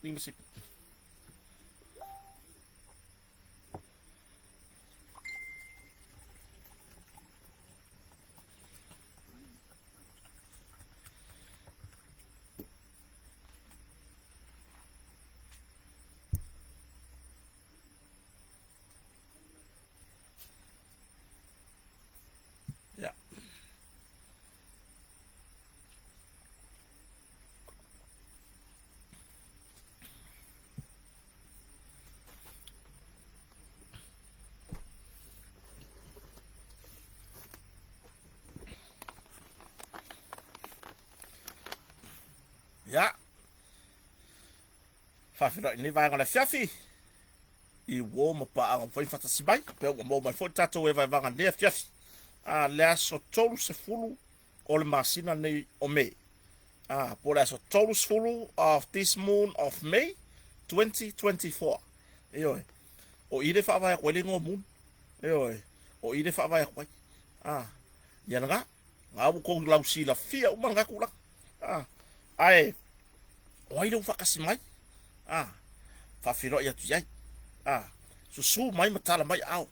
50. Ia. Ia. Faafeiloai i lenei vaega o le afiafi i uo ma paaga ua fai faatasi mai, pe ua maua mai foi le tatou evaevaga i lenei afiafi, a le aso 30 o le masina lenei o Me. A po o le aso 30 of this moon of May 2024. Ioe, o i le faavae atu ai le igoa moon. Ioe, o i le faavae atu ai. A, ia lena, na ua tou lausilafia uma lena tulaga. A, ae o ai lea ua faatasi mai? A, faafeiloai atu i ai. A, susu mai ma tala mai aao.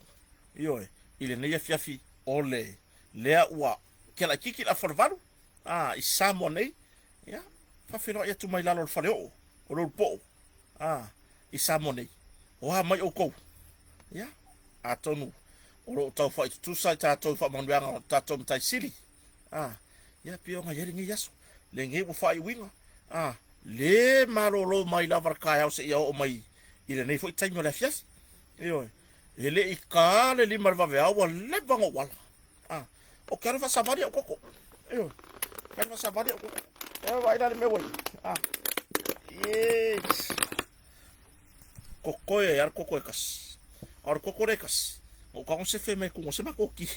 Ioe, i lenei afiafi o le lea ua kelaititi le afa o le 8, a, i Samoa nei, ia, faafeiloai atu mai lalo o le faleoo o le Ulupoo, a, i Samoa nei. O a mai outou? Ia, atonu o lo o tau faitutusa i tatou i faamanuiaga o tatou Matai Sili. A, ia, pei ona i ai lenei aso, lenei ua faaiuina, a, le malolo mai lava le taeao seia oo mai i lenei foi taimi o le afiafi. Ioe, e le i ta le 5 i le vaveao ua leva ona ou ala. A, o ke alu faasavali au koko. Ioe, ke alu faasavali au koko. E vaai la le mea ua i. A, yes. Kokoe ai a le koko e kasi. A o le koko le kasi. O ka se fe mai kungo se makoki.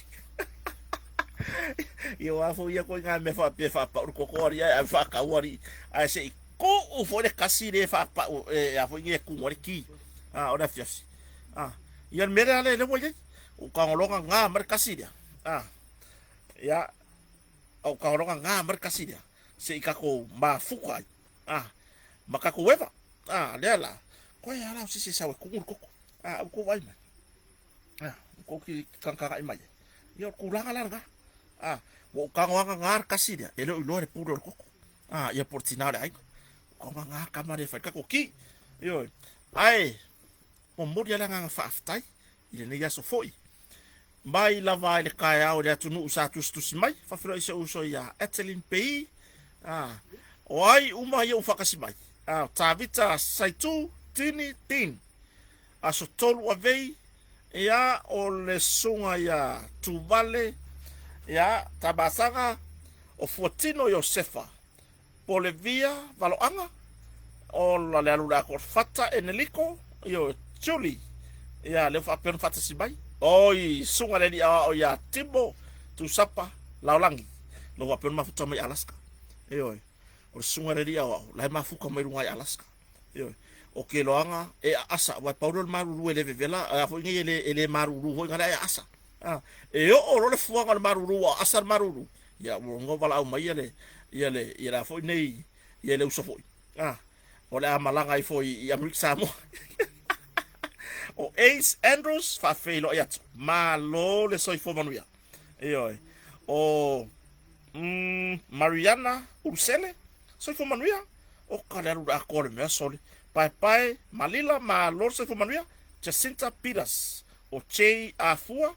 Ia wā fo ia koe ngā mea whaapea whaapau le koko ari ai, ai whaakau ari. Ai se i kuu fo le kasi le whaapau e a fo i kungo le ki. A, o le afiafi. A, ia le mere ale le wai ai. O ka ngolonga ngā mare kasi lea. A, ia, o ka ngolonga ngā mare kasi lea. Se i kako mafuka ai. A, ma kako eva. A, lea la, koe ala o sisi sau e kumu le koko. A, au kou ai mai. A, kou ki kankangai mai. Ia o kulaga la lena. A, ua ou tagoaga ngā le kasi lea, e le o iloa le pule o le koko. A, ia po o le tinā o le aiga. Ua tagoaga ngā kama lea e fai le tatou ki. Ioe. Ae, momoli lava le agaga faafetai i lenei aso foi. Mai lava i le taeao i le atunuu sa tusitusi mai, faafeiloai si ou uso ia Etelyn Pei, a, o ai uma ia ua faatasi mai, a, o Tavita Saitu Tini Dean, aso 3 Avei, ia, o le susuga ia Tuvale, ia, Tamasaga, o Fuatino Iosefa, Polevia Valoaga, ola le alu le atoa Fata Eneliko, ioe, Julie, ia, lea ua faapea ona faatasi mai, oi, susuga le alii aoao ia Timo Tusapa Laolagi, lea ua faapea ona mafuta mai Alaska, ioe, o le susuga le alii aoao, la e mafuta mai luga i Alaska, ioe, o ke loaga e aasa, aua e pau lea o le malulu e le vevela, a foi nei e le, e le malulu foi na lea e aasa. A, e oo loa le fuaga o le malulu ua aasa le malulu, ia ua ono valaau mai ia le ia le ia le a foi nei ia le uso foi. A, o le a malaga ifo i Amerika Samoa. O Ace Andrews faafeiloai atu. Malo le soifua manuia. Ioe. O Mariana Urusele, soifua manuia. O ka le alu le atoa le mea sole. Paepae Malila, malo le soifua manuia. Jacinta Peters, o Jay Afua,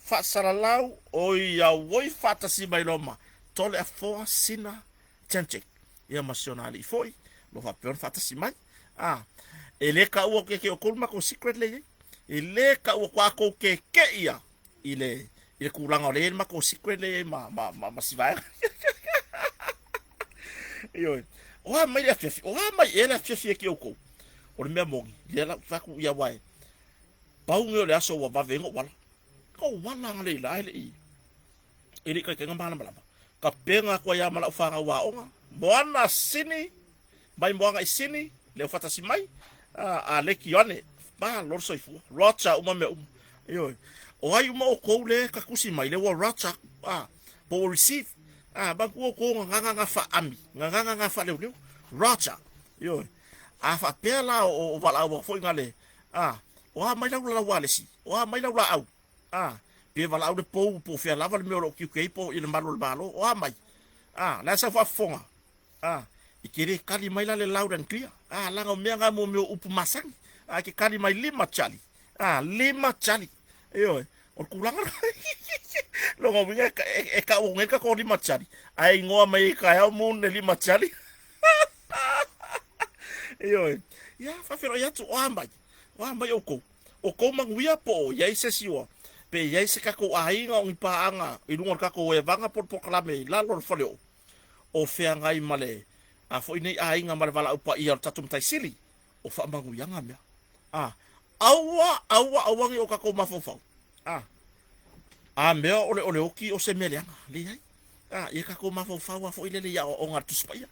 Faasalalau, oi auoi faatasi mai loa ma Tole Afoa Sina Janchek. Ia ma si ona alii foi, lo faapea ona faatasi mai. A, e le taua ke ke o kou makou secret le iai. E le taua ko akou ke ke ia i le i le tulaga o le iai le makou secret le iai ma ma ma, ma si vaega. Ioe. O a mai le afiafi, o a mai ea le afiafi e ki oukou. O le mea moni, lea la faku ia wae. Pau nei o le aso ua vave ai na ou ala. Ka ou ala angalei la e le i e le i taitaiga malamalama. Ka pega atu ai lava ma lau fanau aoga, Moana Sini, mai Moana i Sini, lea ua faatasi mai, a, a Leki Ioane, malo le soifua, Roger uma mea uma. Ioe. O ai uma outou lea e tatusi mai, lea ua Roger atu, a, po ua receive, a, manatua outou gagana na faa-ami, gagana na faaleoleo, Roger. Ioe. A faapea la o valaau foi gale, a, o a mai lau lau alesi, o a mai lau laau, a, pe valaau le pou po o fea lava le mea o lo o tiute ai po i le malu o le Malo, o a mai, a, la e sau faafofoga, a, e te le tali mai la le loud and clear, a, leaga o mea na mo mea o upu masani, a, e te tali mai lima chali, a, lima chali, ioe, o le tulaga lona uiga e tau atu nei le tatou lima chali, ae igoa mai ai taeao moon le lima chali. Ioe, ia faafeiloai atu, o a mai, o a mai outou, o tou manuia po o i ai se isi ua, pe i ai se tatou aiga o ni paaga i luga o le tatou evaga po o le polokalame i lalo o le faleoo, o feagai ma le a foi nei aiga ma le valaau paia o le tatou Matai Sili, o faamanuiaga mea. A, aua, aua, aua ne i o tatou mafaufau. A, a mea o le, o le oti o se mea leaga. Leai. A, ia tatou mafaufau a foi lele i aoaoga a le Tusi Paia.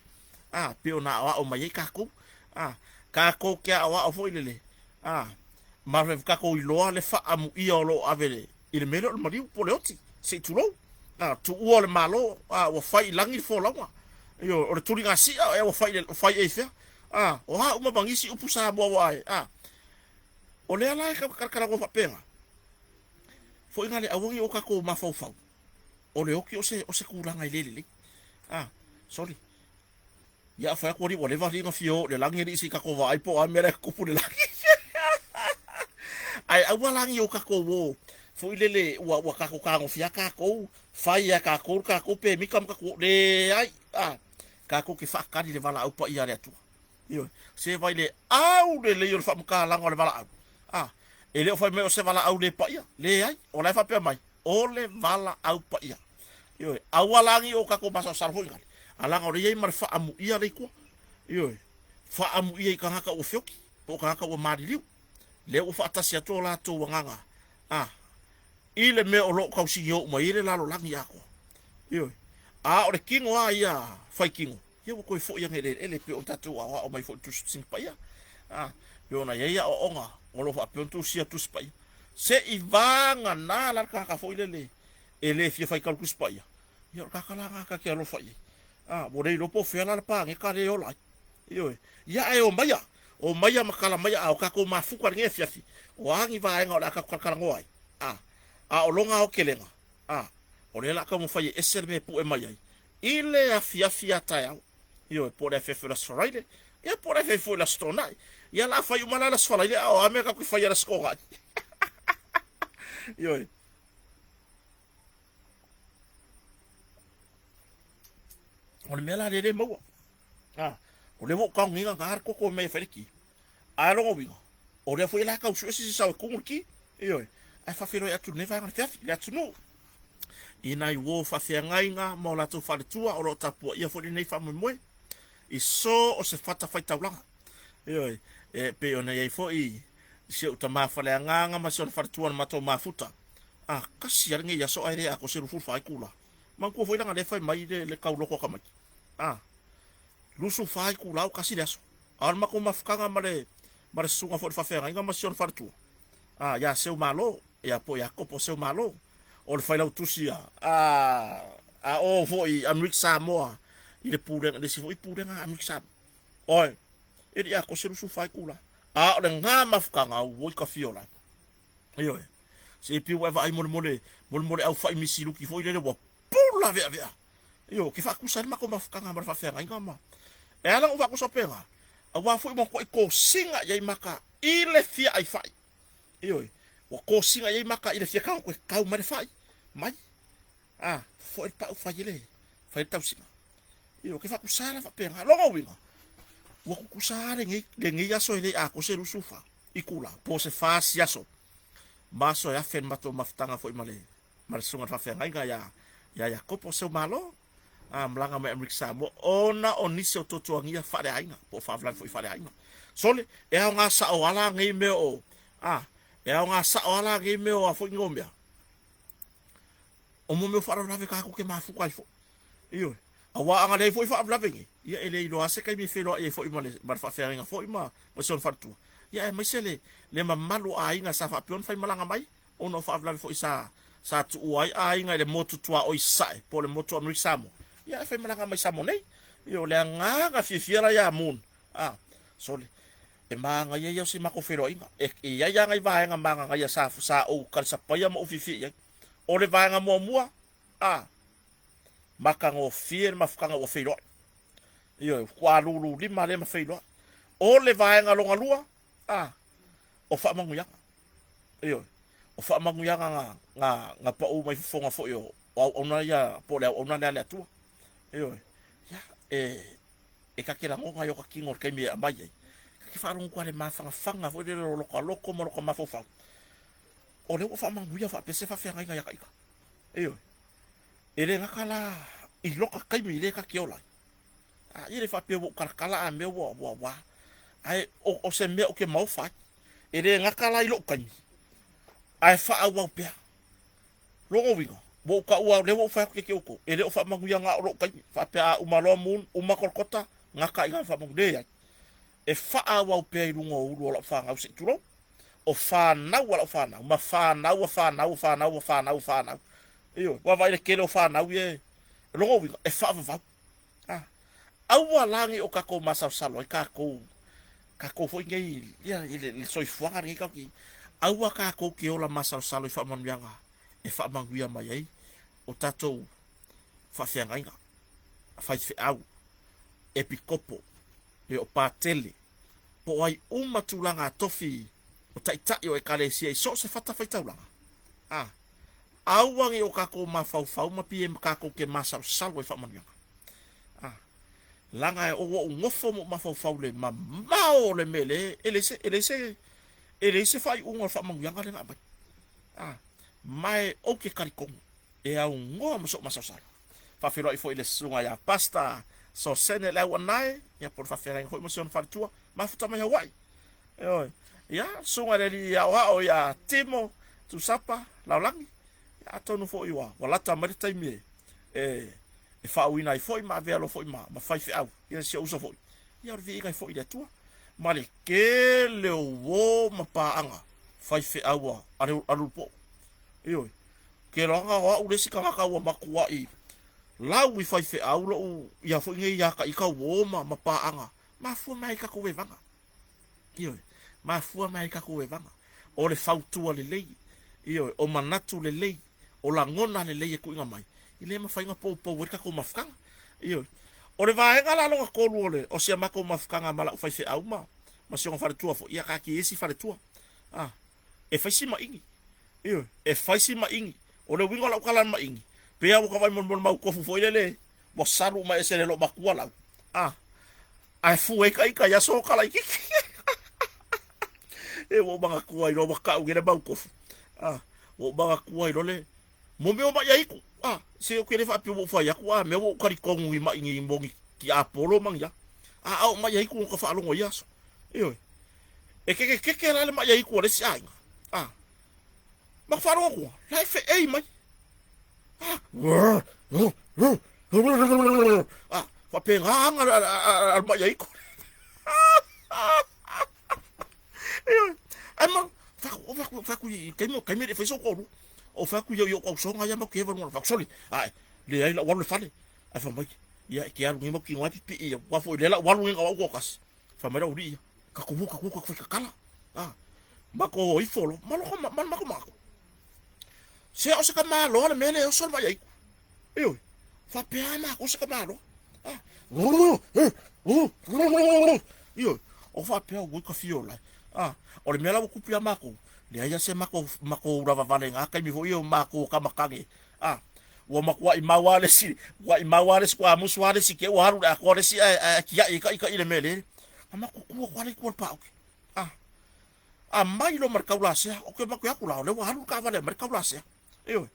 A, pei ona aoao mai ai tatou. A, tatou te aoao foi lele. A, ma tatou iloa le faaamuia o lo o ave le, i le mea lea o le maliu po o le oti, se i tulou. A, tuua o le Malo, a, ua fai i lagi le folauga. Ioe, o le tuligasia ea ua fai, fai i fea? A, o a uma ma nisi upu Samoa ua ae? A, o lea la e talatalanoa faapena. Foi na le aua ne i o tatou mafaufau, o le oti o se, o se tulaga e le lelei. A, sorry. Ia fai atu alii ua leva alii na fia o i le lagi alii se i tatou vaai po o a mea la e tutupu i le lagi. Ae aua la ne i o tatou o foi lele ua, ua tatou tagofia tatou, fai e tatou le tatou pemita ma tatou leai. A, tatou te faatali i le valaau paia a le Atua. Ioe, se vai le au lelei o le faamatalaga o le valaau. A, e le o fai mai o se valaau le paia. Leai, o la e faapea mai, o le valaau paia. Ioe, aua la ne i o tatou masalosalo foi gale, a laga o lea e i ai ma le faamuia le itua. Ioe, faamuia i tagata ua feoti, po o tagata ua maliliu. Lea ua faatasi atu o latou agaga, a, i le mea o lo o tausinio uma i ai le lalolagi atoa. Ioe, a o le tino lava ia fai tino, ia ua toe foi ane i le eleele e pei ona tatou aoao mai foi i le Tusi Tusiga Paia. A, pei ona i ai aoaoga o lo o faapea ona tusia Tusi Paia. Se i vagana la le tagata foi lele e le fia faitau i le Tusi Paia, ia o le tagata la lena ta te alofa i ai. A, ua le iloa po o fea la le paneta lea e ola ai. Ioe. Ia ae omaia, omaia ma tala maia a o tatou mafuta i lenei afiafi, o a ni vaega o le a tatou talatalanoa ai. A, a o lona aotelega, a, o lea o le a taumafai e ese le mea e pue mai ai i le afiafi a taeao. Ioe, po o le afiafi o le Aso Faraile, ia po o le afiafi foi o le Aso Toonai. Ia o le a fai uma la le Aso Faraile, a o a mea tatou te faia i le Aso Toonai? Ioe. O le mea la lea le maua. A, o lea ua ou taogiga na le koko mea e fai le ki. A e lona uiga, o lea foi la tau sue se sao e tumu le ki. Ioe, ae faafeiloai atu i lenei vaega o le afiafi, le atunuu i nai uo faafeagaiga ma o latou faletua o lo o tapuaia foi lenei faamoemoe i so o se fatafaitaulaga. Ioe, e pei ona i ai foi si ou tama faleagaga ma si ona faletua na matou mafuta. A, kasi lava lenei aso ae le atoa se 24 itula. Manatua foi leaga lea e fai mai le, le tauloko a tamaiti. A, 24 itula o kasi le aso. A o le matou mafutaga ma le, ma le susuga foi i le faafeagaiga ma si ona faletua, a, ia Seumalo, ia po o Iakopo Seumalo, o le failautusi a, a, a o foi i Amerika Samoa i le pulega, le isi foi pulega a Amerika Samoa. Oi, e le i atoa se 24 itula. A o lena mafutaga, oi ka fia ola. Ioe. Se i piu ua e vaai molemole, molemole au fai misiluki foi lele ua pula veavea. Ioe, ke faatusa ai le matou mafutaga ma le faafeagaiga ma. E ala ona ou faatusa pena, aua foi ua matuai kosiga i ai maka i le fia ai fai. Ioe, ua kosiga i ai maka i le fia tago toe tau mai le fai, mai. A, foi le pau fai le, fai le tausiga. Ioe, ke faatusa la faapena. Lona uiga, ua tutusa lenei, lenei aso e le atoa se 24 itula, po o se 4 aso, ma aso e afe le matou mafutaga foi ma le, ma le susuga i le faafeagaiga ia, ia Iakopo Seumalo, a malaga mai Amerika Samoa, ona o nisi o tuatuagia faaleaiga, po o faalavelave foi faaleaiga. Sole, e aoga sao lava la nei mea o, a, e aoga sao lava la nei mea o a foi nei mea, o mo mea o faalavelave tatou te mafuta ai foi. Ioe. Aua a na leai foi faalavelave nei, ia e le iloa lava se taimi e feiloai ai foi ma le, ma le faafeagaiga foi ma, ma si ona faletua. Ia aemaise le, le mamalu o aiga sa faapea ona faimalaga mai, ona o faalavelave foi sa, sa tuua ai aiga i le motu tuaoi i Sasae, po o le motu o Amerika Samoa, ia ae faimalaga mai Samoa nei. Ia o le agaga fiafia la ia Moon, a, Sole, e magaia ia o si makou feiloaiga. E i ai lava nai vaega magagaia sa, sa ou kalisapaia ma ou fiafia i ai. O le vaega muamua, a, matagofie le mafutaga ua feiloai. Ioe, ua lululima lea ma feiloai. O le vaega lona lua, a, o faamanuiaga. Ioe, o faamanuiaga na, na, na pau mai fofoga foi o, o auauna ia, po o le auauna lea a le Atua. Ioe, ia, e, e ta te lagona i o ta tino i le taimi e aumai ai, ta te faalogo atu lava i le mafanafana foi lele o lota loto ma lota mafaufau, o lea ua faamanuia faapea se faafeagaiga ia ita. Ioe. E le gata la i lota taimi lea ta te ola ai, a ia le faapea ua ou talatala a mea ua ua ua, ae o, o se mea ou te maofa ai. E le gata la i lou taimi, ae faaauau pea. Lona uiga, ua ou taua, o lea ua ou fai atu ia te outou, e le o faamanuia na o lou taimi, faapea a uma loa moon, uma Kolokota, gata i ina faamanuia. Leai. E faaauau pea i luga o ulu o lau fanau se i tulou, o fanau a lau fanau, ma fanau a fanau a fanau a fanau a fanau. Ioe, ua vaai i le tele o fanau ia e, lona uiga, e faavavau. A, aua la ne i o tatou masalosalo ai tatou, tatou foi nei, ia, i le, le soifuaga lenei tatou te, aua tatou te ola masalosalo i faamanuiaga e faamanuia mai ai o tatou faafeagaiga, faifeau, epikopo, e o patele, po o ai uma tulaga tofi o taitai o ekalesia i so o se fatafaitaulaga. A, aua ne i o tatou mafaufau ma pie tatou te masalosalo i faamanuiaga. A, laga e ua ou nofo ma ou mafaufau i le mamao o le mea lea e leai se, e leai se, e leai se faaiuga o le faamanuiaga lea na aumai. A, ma e ou te talitonu e aunoa ma sou masalosalo. Faafeiloai foi i le susuga ia Pastor Sosene Leauanae, ia po o le faafeagaiga foi ma si ona faletua, mafuta mai Hawaii. Ioe. Ia, susuga i le alii aoao ia Timo Tusapa Laolagi, ia atonu foi ua, ua lata mai le taimi e, e, e faauuina ai foi ma avea loa foi ma, ma faifeau, ia si ou uso foi. Ia o le viiga ai foi i le Atua ma le tele o uo ma paaga faifeau a, a le, a Lulupo'o. Ioe. Keloaga o au le isi tagata ua matuai lau i faifeau lou ia foi nei ia ta ita uo ma, ma paaga. Mafua mai ai tatou evaga. Ioe, mafua mai ai tatou evaga. O le fautua lelei, ioe, o manatu lelei, o lagona lelei e tuuina mai, e le mafai ona poupou ai le tatou mafutaga. Ioe. O le vaega la lona tolu o le o si a matou mafutaga ma lau faifeau ma ma si ona faletua foi, ia taatia ia si faletua. Ah, e fai si maʻini. Ioe, e fai si maʻini. O le uiga o lau tala maʻini, pei lava ua ta vaai mo le mau tofu foi lele ua salu uma ese le loomatua lau. Ah, ae fue ai ka ika i aso o laitiiti. E ua ou manatua ai loa ua tau nei le mau tofu. Ah, ua ou manatua ai loa le mo mea o maʻi aitu. Ah, se ou te le faapea ua ou fai atu, a mea ua ou talitonu ni maʻi ni mo ni tiapolo ma ni a. A o maʻi aitu na ka faalogo i ia aso. Ioe. E kekekeke la le maʻi aitu a le isi aiga. Ah, ma ka faalogo atu, la e feʻei mai. Ah, faapena aga a le maʻi aitu. Ioe. Ae ma, fai atu, fai atu i taimi, taimi e le i fai sou toalua. Ou fai atu i ou tausoga ia ma ke ewa luga, fai atu, sole, ae, leai lau alu i le fale. Ae fai mai, ia e te alu nei mautinoa e pipii ia, aua foi lea la ua alu nei na o au toatasi. Fai mai lau alii ia, tatou o, tatou o, tatou fai tatala. Ah, matou o ifo loa, ma loko, ma, ma matou manatu. Se o se tamaloa le mea lea e oso le maʻi aitu. Ioe, faapea matou se tamaloa. Ah, ioe, o faapea ua ka fia o lae. Ah, o le mea la ua tupu ia matou, leai lava se matou, matou lavavale i na taimi foi ia o matou o tama tane. Ah, ua matuai mau lava le isi, matuai mau lava le isi, ua musu lava le isi, te i ua alu i le atoa le isi ae, ae tiai ai ka ita i le mea lele. Na matou tu atu lava le itu o le paoke. Ah, aumai loa ma le taulasea, ou te manatu atu la, o lea ua alu le taavale e aumai le taulasea. Ioe,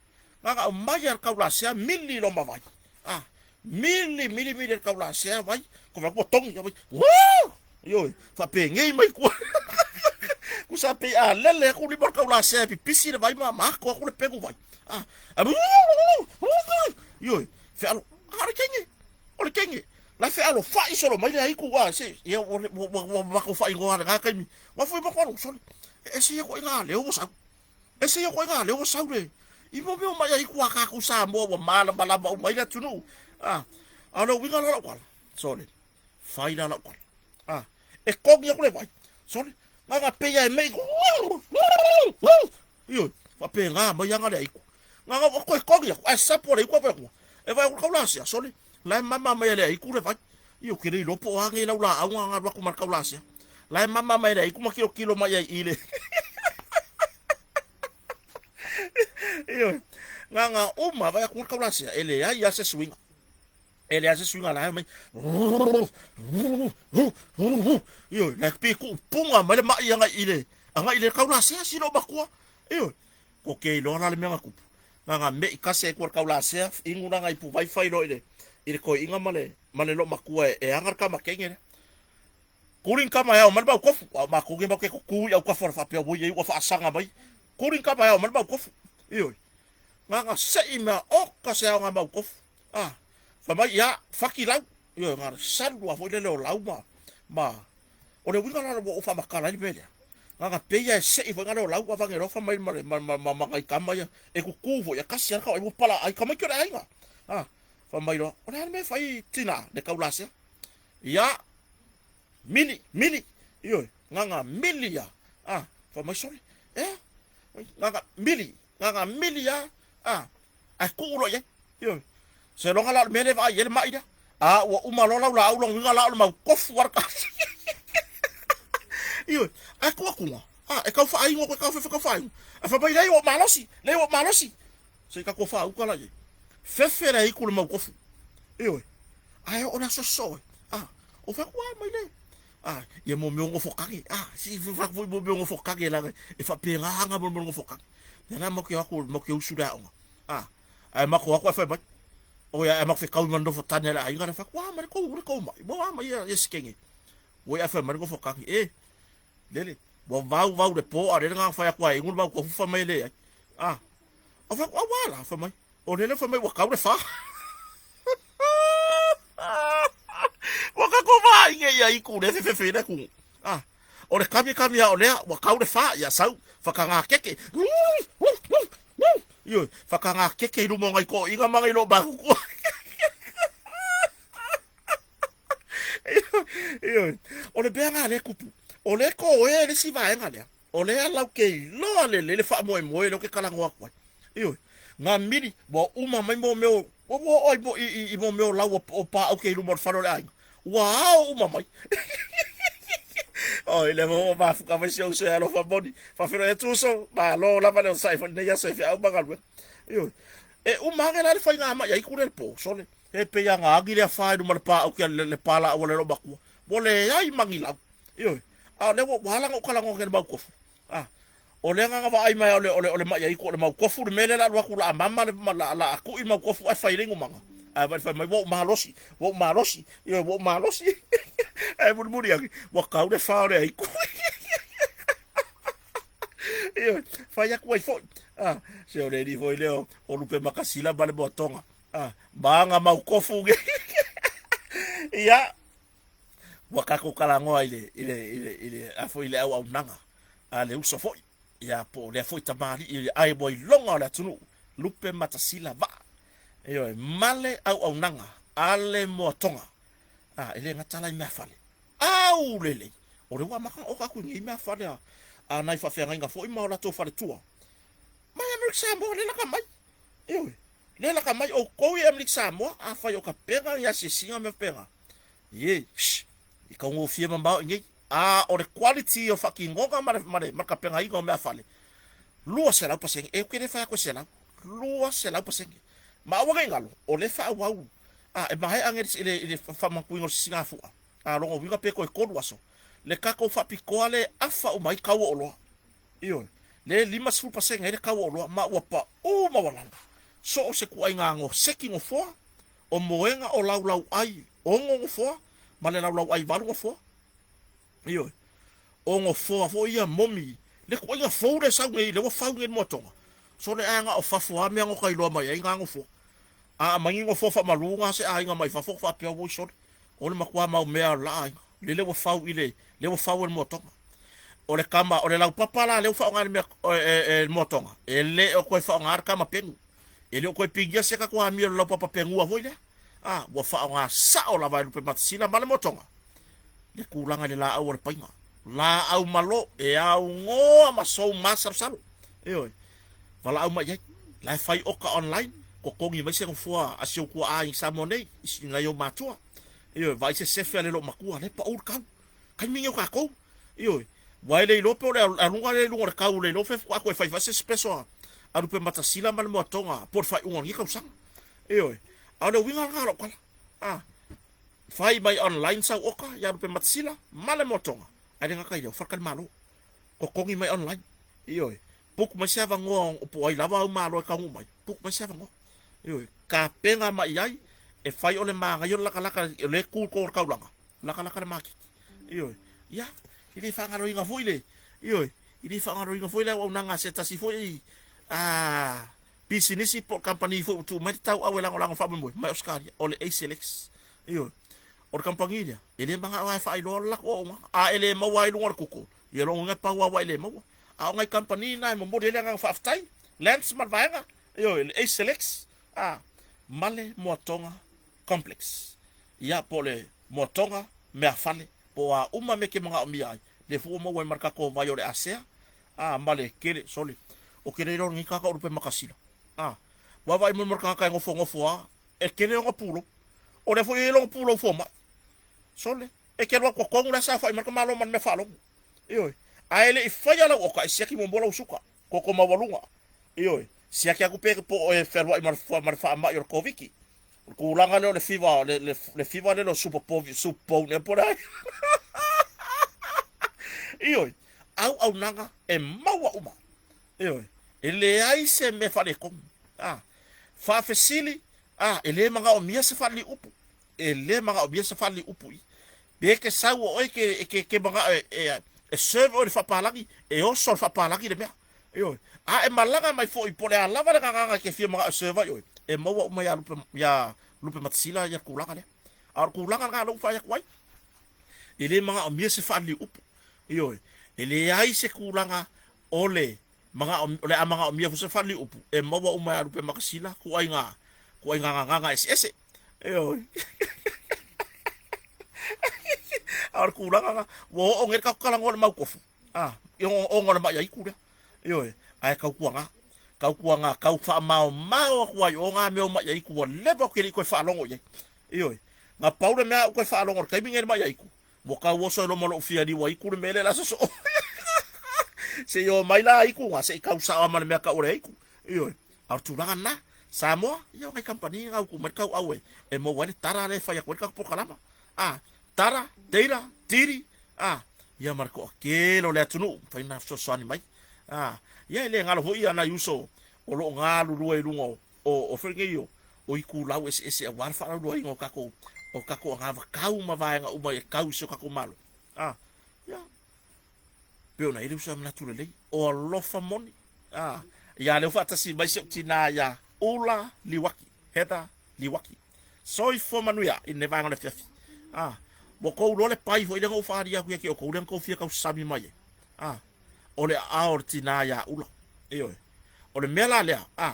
na ona aumai lava le taulasea, mili loa ma vai. Ah, mili, mili, mili e le taulasea vai, ko vai ua togi, vai, woo! Ioe, faapenei mai tua. Tusa pei a lele atu lima o le taulasea e pipisi le vai ma ma ato atu le pegu vai. Ah, ioe, fealo, ah, o le kenge, o le kenge. La e fealofai solo mai le aitu, ah, se, ia, ua, ua, ua, ua matou faaigoa i lena taimi. Ua foi matou alu, sole, e ese ia ituaiga leo ua sau. Ese ia ituaiga leo ua sau le, i mo mea o mai aitu a kākou Samoa ua malamalama uma ai le atunuu. Ah, a o le uiga la o lau tala, sole, fai la lau tala. Ah, E kogi aku le vai. Sole, gaga pei e mei. Ioe, faapena mai aga le aiku. Gaga ua toe kogi aku, ae sapo le aiku a aku. E vai aku kaulasea, sole, la e mama mai e le aiku le vai. Io ke le iloa po o a nei lau laau ga alu aku ma le kaulasea. La e mama mai e le aiku ma kilokilo mai ai i le. Ioe, gaga uma vai aku ma le kaulasea, e leai lava se suiga. E leai se suiga la e mai. Ioe, la e pei kuupuga mai le mai agai i le agai i le kaulasea si lou matua. Ioe, ko ke iloa la le mea na tupu. Na na mei kasi ai kua le kaulasea, inu la na ipu vai fai loa i le i le toeaina ma le ma le loomatua e aga le tama teine lea. Kuli ni tama e ao mai le mau tofu, a o matou nei matou te tutu i autafa o le faapea ua i ai ua faasaga mai. Kuli ni tama e ao mai le mau tofu. Ioe, na na sei mea oka se aoga mau tofu. Ah, fai mai, ia, faki lau. Ioe, na salu lava foi lele o lau ma, ma, o le uiga la ua ou faamatala ai le mea lea, na ona pei lava e sei foi na leo lau avane loa fai mai ma, ma, ma, ma, ma nai tama ia, e tutu foi, e kasi lava le tauai ua palaai, tamaiti o le aiga. Ah, fai mai loa, o le a le mea e fai tina, le taulasea? Ia, mili, mili, ioe, na ona mili lava. Ah, fai mai, sole, ea, na ona mili, na ona mili lava, ah, Ae tuu loa i ai. Ioe. Seiloga la o le mea lea e vaai i ai le mai lea. A ua uma loa lau laau lona uiga la o le mau tofu a le kasi. Ioe. Ae tuu atuga. A, e tau faainu atu e tau fefe tau faainu. Ae fai mai, leai ua ou malosi, leai ua ou malosi. Se i tatou faauka la i ai. Fefe le aitu i le mau tofu. Ioe. Ae oo le aso sosoo e. A, ou fai atu, a mai le. A, ia mo mea o nofo kage. A, si fai atu foi mo mea o nofo kage leaga e faapena aga mo le mea o le nofo kage. Lea la matou te o atu, matou te usu i le aoga. A, ae matou o atu ae fai mai, oi ae matou fetaui ma le nofo tane a le aiga lea, fai atu, a mai le tou, le tou mai, ua a mai ia Sekenge. Ua ia ae fai mai le nofo tane, e, lele, ua vau vau le po, a o lele na ona fai atu lava e inu le mau tofu fai mai e leai. A, ou fai atu, a ua a la, fai mai, o lele fai mai ua tau le fa. Ua tatou vaai nei ia itu lea fefefe le atunuu. A, o le kamikami a o lea ua tau le fa, ia sau whakangā keke. Ioe, whakangā keke i luma o ngai toʻiga ma ngai loo makuku. Ioe, o le mea lena lea e tupu. O lea e toea le isi vaega lea. O lea lau ke iloa lelei le faamoemoe lea ou te talanoa atu ai. Ioe, ngā mili, ua uma mai mō mea o, ua ua oo ai mo, i, i, i mō mea o lau o pāʻau ke i luma o le fale o le aiga. Ua ao uma mai. Oi, le ua mafuka mai si ou uso e alofa moni. Faafeiloai atu uso, malo lava le onosai foi i lenei aso e feau ma galuega. Ioe, e uma ane la le faiga mai ai kule le pō, sole. E pei a ngā agi le afa i luma le pāʻau ke le, le pālaʻau a le loomatua. Ua leai magilau. Ioe, a o lea ua, ua ala ona ou talanoa nei i le mau tofu. A, o le agaga vaai mai o le, o le, o le maʻi aiku, o le mau tofu le mea lea o le a alu atu o le a mama le, la, la a tuʻi mau tofu ae fai le inumaga. Ae vaai fai mai, ua ou malosi, ua ou malosi, ioe, ua ou malosi. Ae mulimuli ane, ua tau le fa o le aiku. Ioe, fai atu ai foi. A, se o le alii foi lea o, o Lupe Makasila ma le Moatoga. A, ma aga mau tofu nei. Ia, ua tatou talanoa i le, i le, i le, i le, a foi i le auaunaga a le uso foi, ia po o lea foi tamalii ae ua iloga o le atunuu, lupe matasila vaa. Ioe, ma le auaunaga a le moatoga. A, e le gata la i meafale. Au lelei! O lea ua amata ona oka atu i nei meafale a, a nai faafeagaiga foi ma o latou faletua. Mai Amerika Samoa, lea laka mai. Ioe, lea laka mai outou i Amerika Samoa, afai o tapena ni asiasiga ma mea faapena. Ie, shh, i taugofie mamao i nei. A o le quality o faatinoga ma le, ma le, ma le tapenaina o meafale, 200%, e ou te le fai atu e 100, 200%. Ma aua ne i galo, o lea e faaauau, a e maea nei i le, i le faamanatuina o le sisigafua, a lona uiga pe toe tolu aso, le tatou faapitoa lea e afa uma ai tau o oloa. Ioe, lea e 50% ai le tau o oloa, ma ua pau maualalo. So o se ituaiga seki nofoa, o moega o laulauʻai ono nofoa ma le laulauʻai valu nofoa. Ioe. O nofoa foi ia momi, le ituaiga fou lea e sau nei, lea ua fau nei i le moatoga, sole ae na o fafo lava mea na ta iloa mai ai na nofoa. A aumai ni nofoa faamalu na se aiga mai fafo ona faapea, oi sole, o le matua mau mea o le la aiga, lele ua fau i le, lea ua fau e le moatoga. O le kama, o le laupapa la lea ua faaaoga e le mea, e le moatoga, e le o toe faaaogaina le kama penu. E le o toe pigia se tatou amio i le laupapa pegua foi lea. A, ua faaaoga sao lava e Lupematasila ma le motoga. Le tulaga i le laau o le paiga. Laau malo e augoa ma sou masalosalo. Ioe. Valaau mai i ai. La e fai oka online, totogi mai se nofoa a si ou tuaa i Samoa nei, i nai ou matua. Ioe, vaai se sefe a le loo matua, lea e pau le tau. Taimi nei o tatou. Ioe. Ua e le iloa pe o le aluga lea i luga o le tau, le iloa pe faatoa toe fai foi se special a Lupematasila ma le Moatoga po o le faaiuga o lenei tausaga. Ioe. A o le uiga lena o lau tala. A. Fai mai online sau oka ia Lupematasila ma le Moatoga, ae le gata i lea, o faletalimalo. Totogi mai online. Ioe. Book mai se avanoa po o ai lava au malo e taunuu mai, book mai se avanoa. Ioe. Tapena mai i ai e fai o le manaia o le latalata o lea e tu i totonu o le taulaga, latalata le maketi. Ioe. Ia, e le faagaloina foi le, ioe, e le faagaloina foi le auaunaga a se tasi foi a pisinisi po o kamupani foi ua tuu mai le tauau e lagolago faamoemoe mai Ausetalia, o le ACLX. Ioe. O le kamupani lea, e le manao lava e faailoa le latou auaunaga. A e le maua ai i luga o le Google, ia lona uiga e pau lava ua e le maua. A o nai kamupani na e momoli ai le agaga faafetai, Lance ma le vaega, ioe, le ACLX, a, ma le Moatoga Complex. Ia, po o le Moatoga Meafale, po o a uma mea e te manaomia ai, lea foi ua maua ai ma le tatou vai o le Asea, a, ma le tele, sole, ou te le iloa o lenei tagata o Lupemakasila, a, ua vaai mai ma le tagata e nofonofo lava, e tele ona pulou. O lea foi e i ai lona pulou fomai. Sole, e te alu atu totonu la e saofai mai le tamaloa ma le mea faalogo. Ioe. A e le i faia lau oka, e siaki muamua lau suka, toto maualuga. Ioe. Siaki atu pe po o e fealuai ma le, ma le faamai o le Koviti. O le tulaga lea o le fiva, le, le, le fiva lea o le super povi, super pone ea po o le a. Ioe. Auaunaga e maua uma. Ioe. E leai se mea faaletonu. A. Faafesili, a, e le manaomia se faaliliupu. E le manaomia se faaliliupu i. Pe e te sau o oe e te, e te, te manao e, e, e serve oe i le faapalagi, e oso le faapalagi le mea. Ioe. A e malaga mai foi po o le a lava le gagana e te fia manao e serve ai oe, e maua uma iā Lupe, iā Lupematasila ia tulaga lea. A o le tulaga lena lea ua fai atu ai, e le manaomia se faaliliupu. Ioe. E leai se tulaga o le manao, o le a manaomia foi se faaliliupu, e maua uma iā Lupematasila ituaiga, ituaiga gagana eseese. Ioe. A o le tulaga lena, ua oo nei le tatou talanoa i le mau tofu. A, i ona o le maʻi aitu lea. Ioe, ae tautuana, tautuana tau faamaomao atu ai o nā mea o maʻi aitu ua leva ou te le i toe faalogo i ai. Ioe, na pau le mea aʻu toe faalogo i le taimi nei i le maʻi aitu, ua tau oso ai loma loʻu fia liu aitu le mea lea o le a sosoo. Se i oo mai la aitu na, se i tau sao ma le mea tau o le aitu. Ioe, a o le tulaga lena. Samoa, ia o nai kamupani na utu mai le tauau e, e maua ai le tala lea e fai atu ai le tatou polokalama. A, tala, teila, tili, a, ia ma le toatele o le atunuu, mafai ona fesoasoani mai. A, ia e le galo foi ia nai uso o lo o galulue i luga o, o, o foi nei o, o itulau eseese aua le faalauiloaina o tatou, o tatou anavatau ma vaega uma e tau i si o tatou Malo. A, ia, pei ona i ai le uso e manatu lelei, o alofa moni. A, ia lea ua faatasi mai si ou tinā iā Ula Liuaki, Heather Liuaki. Soifua manuia i lenei vaega o le afiafi. A, ua tou iloa le pai foi lea na ou faaalia atu ia te outou lea na tou fia tausasami mai ai. A, o le aao o le tinā iā Ula. Ioe. O le mea la lea, a,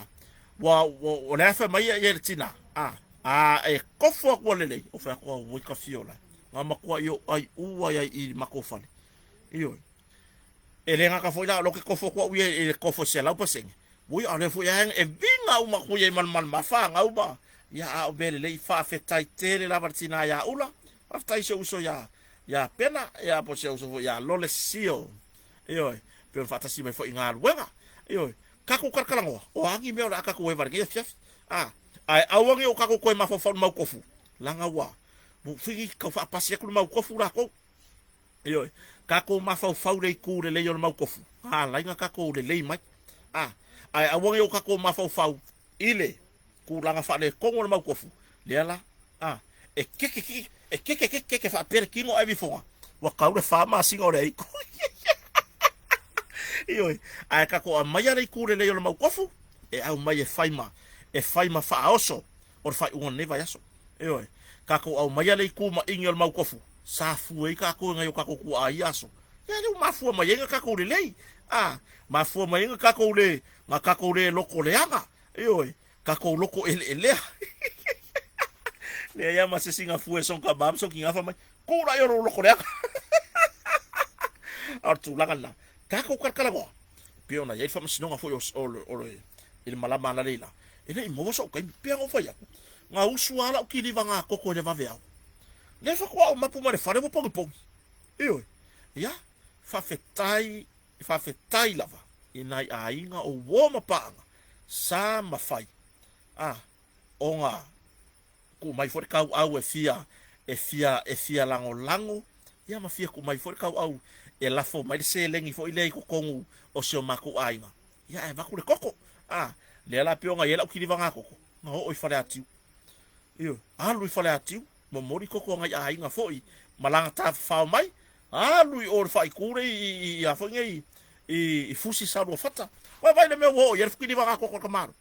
ua, ua, o le a fai mai ia le tinā, a, a e kofo atu a lelei, o fai atu auoi ka fio lae. Na matuai ou aiʻu ai ai i matou fale. Ioe. E le gata foi la o lea ou te kofo atu au ia i le kofo e 100%. Ui, a o lea foi lava e viga uma atu ia i ma fanau ma, ia, a o mea lelei, faafetai tele lava le tinā iā Ula, faafetai i si ou uso iā, iā Pena, ia, po o si ou uso foi iā Lole Sio, ioe, pei ona faatasi mai foi i galuega, ioe, tatou talatalanoa, o a ni mea o le a tatou eva i lenei afiafi, a, ae aua ne i o tatou toe mafaufau i le mau tofu, leaga ua, ua fiki tau faapasi atu le mau tofu latou. Ioe, tatou mafaufau i le itu lelei o le mau tofu, na ala ai ona tatou lelei mai. A, ae aua ne i o tatou mafaufau i le tulaga faaletonu o le mau tofu, lea la, a, e keke keke, e keke keke keke faapea le tino ae vifoga, ua tau le fa masina o le aitu. Ioe, ae tatou aumaia le itu lelei o le mau tofu, e aumai e fai ma, e fai ma faaoso o le faaiuga o lenei vaiaso. Ioe, tatou aumaia le itu maʻigi o le mau tofu, sa fue ai tatou e nai o tatou tuaa i ia aso. Ia lea ua mafua mai ai na tatou lelei, a, mafua mai ai na tatou le, na tatou le loto leaga, ioe, tatou loto eleelea. Leai lava ma se isi gafua e soga ma ma sogi gafa mai. Kuu la i o lou loko leaga. A o le tulaga lena. Tatou talatalanoa, pei ona i ai le faamasinoga foi o, o, o le, i le malama analeila, e le i maua so'u taimi. Pei ona ou fai atu, na usu lava la'u kiliva gatoto i le vaveao. Lea faatoa ou mapu mai le fale ua pogipogi. Ioe. Ia, faafetai, faafetai lava i nai aiga o uo ma paaga sa mafai a ona tuu mai foi le tauau e fia e fia e fia lagolago ia ma fia tuu mai foi le tauau e lafo mai le seleni foi lea i totonu o si o matou aiga ia ae avatu le koko a lea la pei ona i ai lau kiliva gatoto na oo i Faleatiu. Ioe, alu i Faleatiu momoli koko a nai aiga foi ma laga tafafao mai alu i o i le faaitu lea i i a foi nei i i Fusi Saluafata. Vaai le mea ua oo i ai le kiliva gatoto a le tamaloa.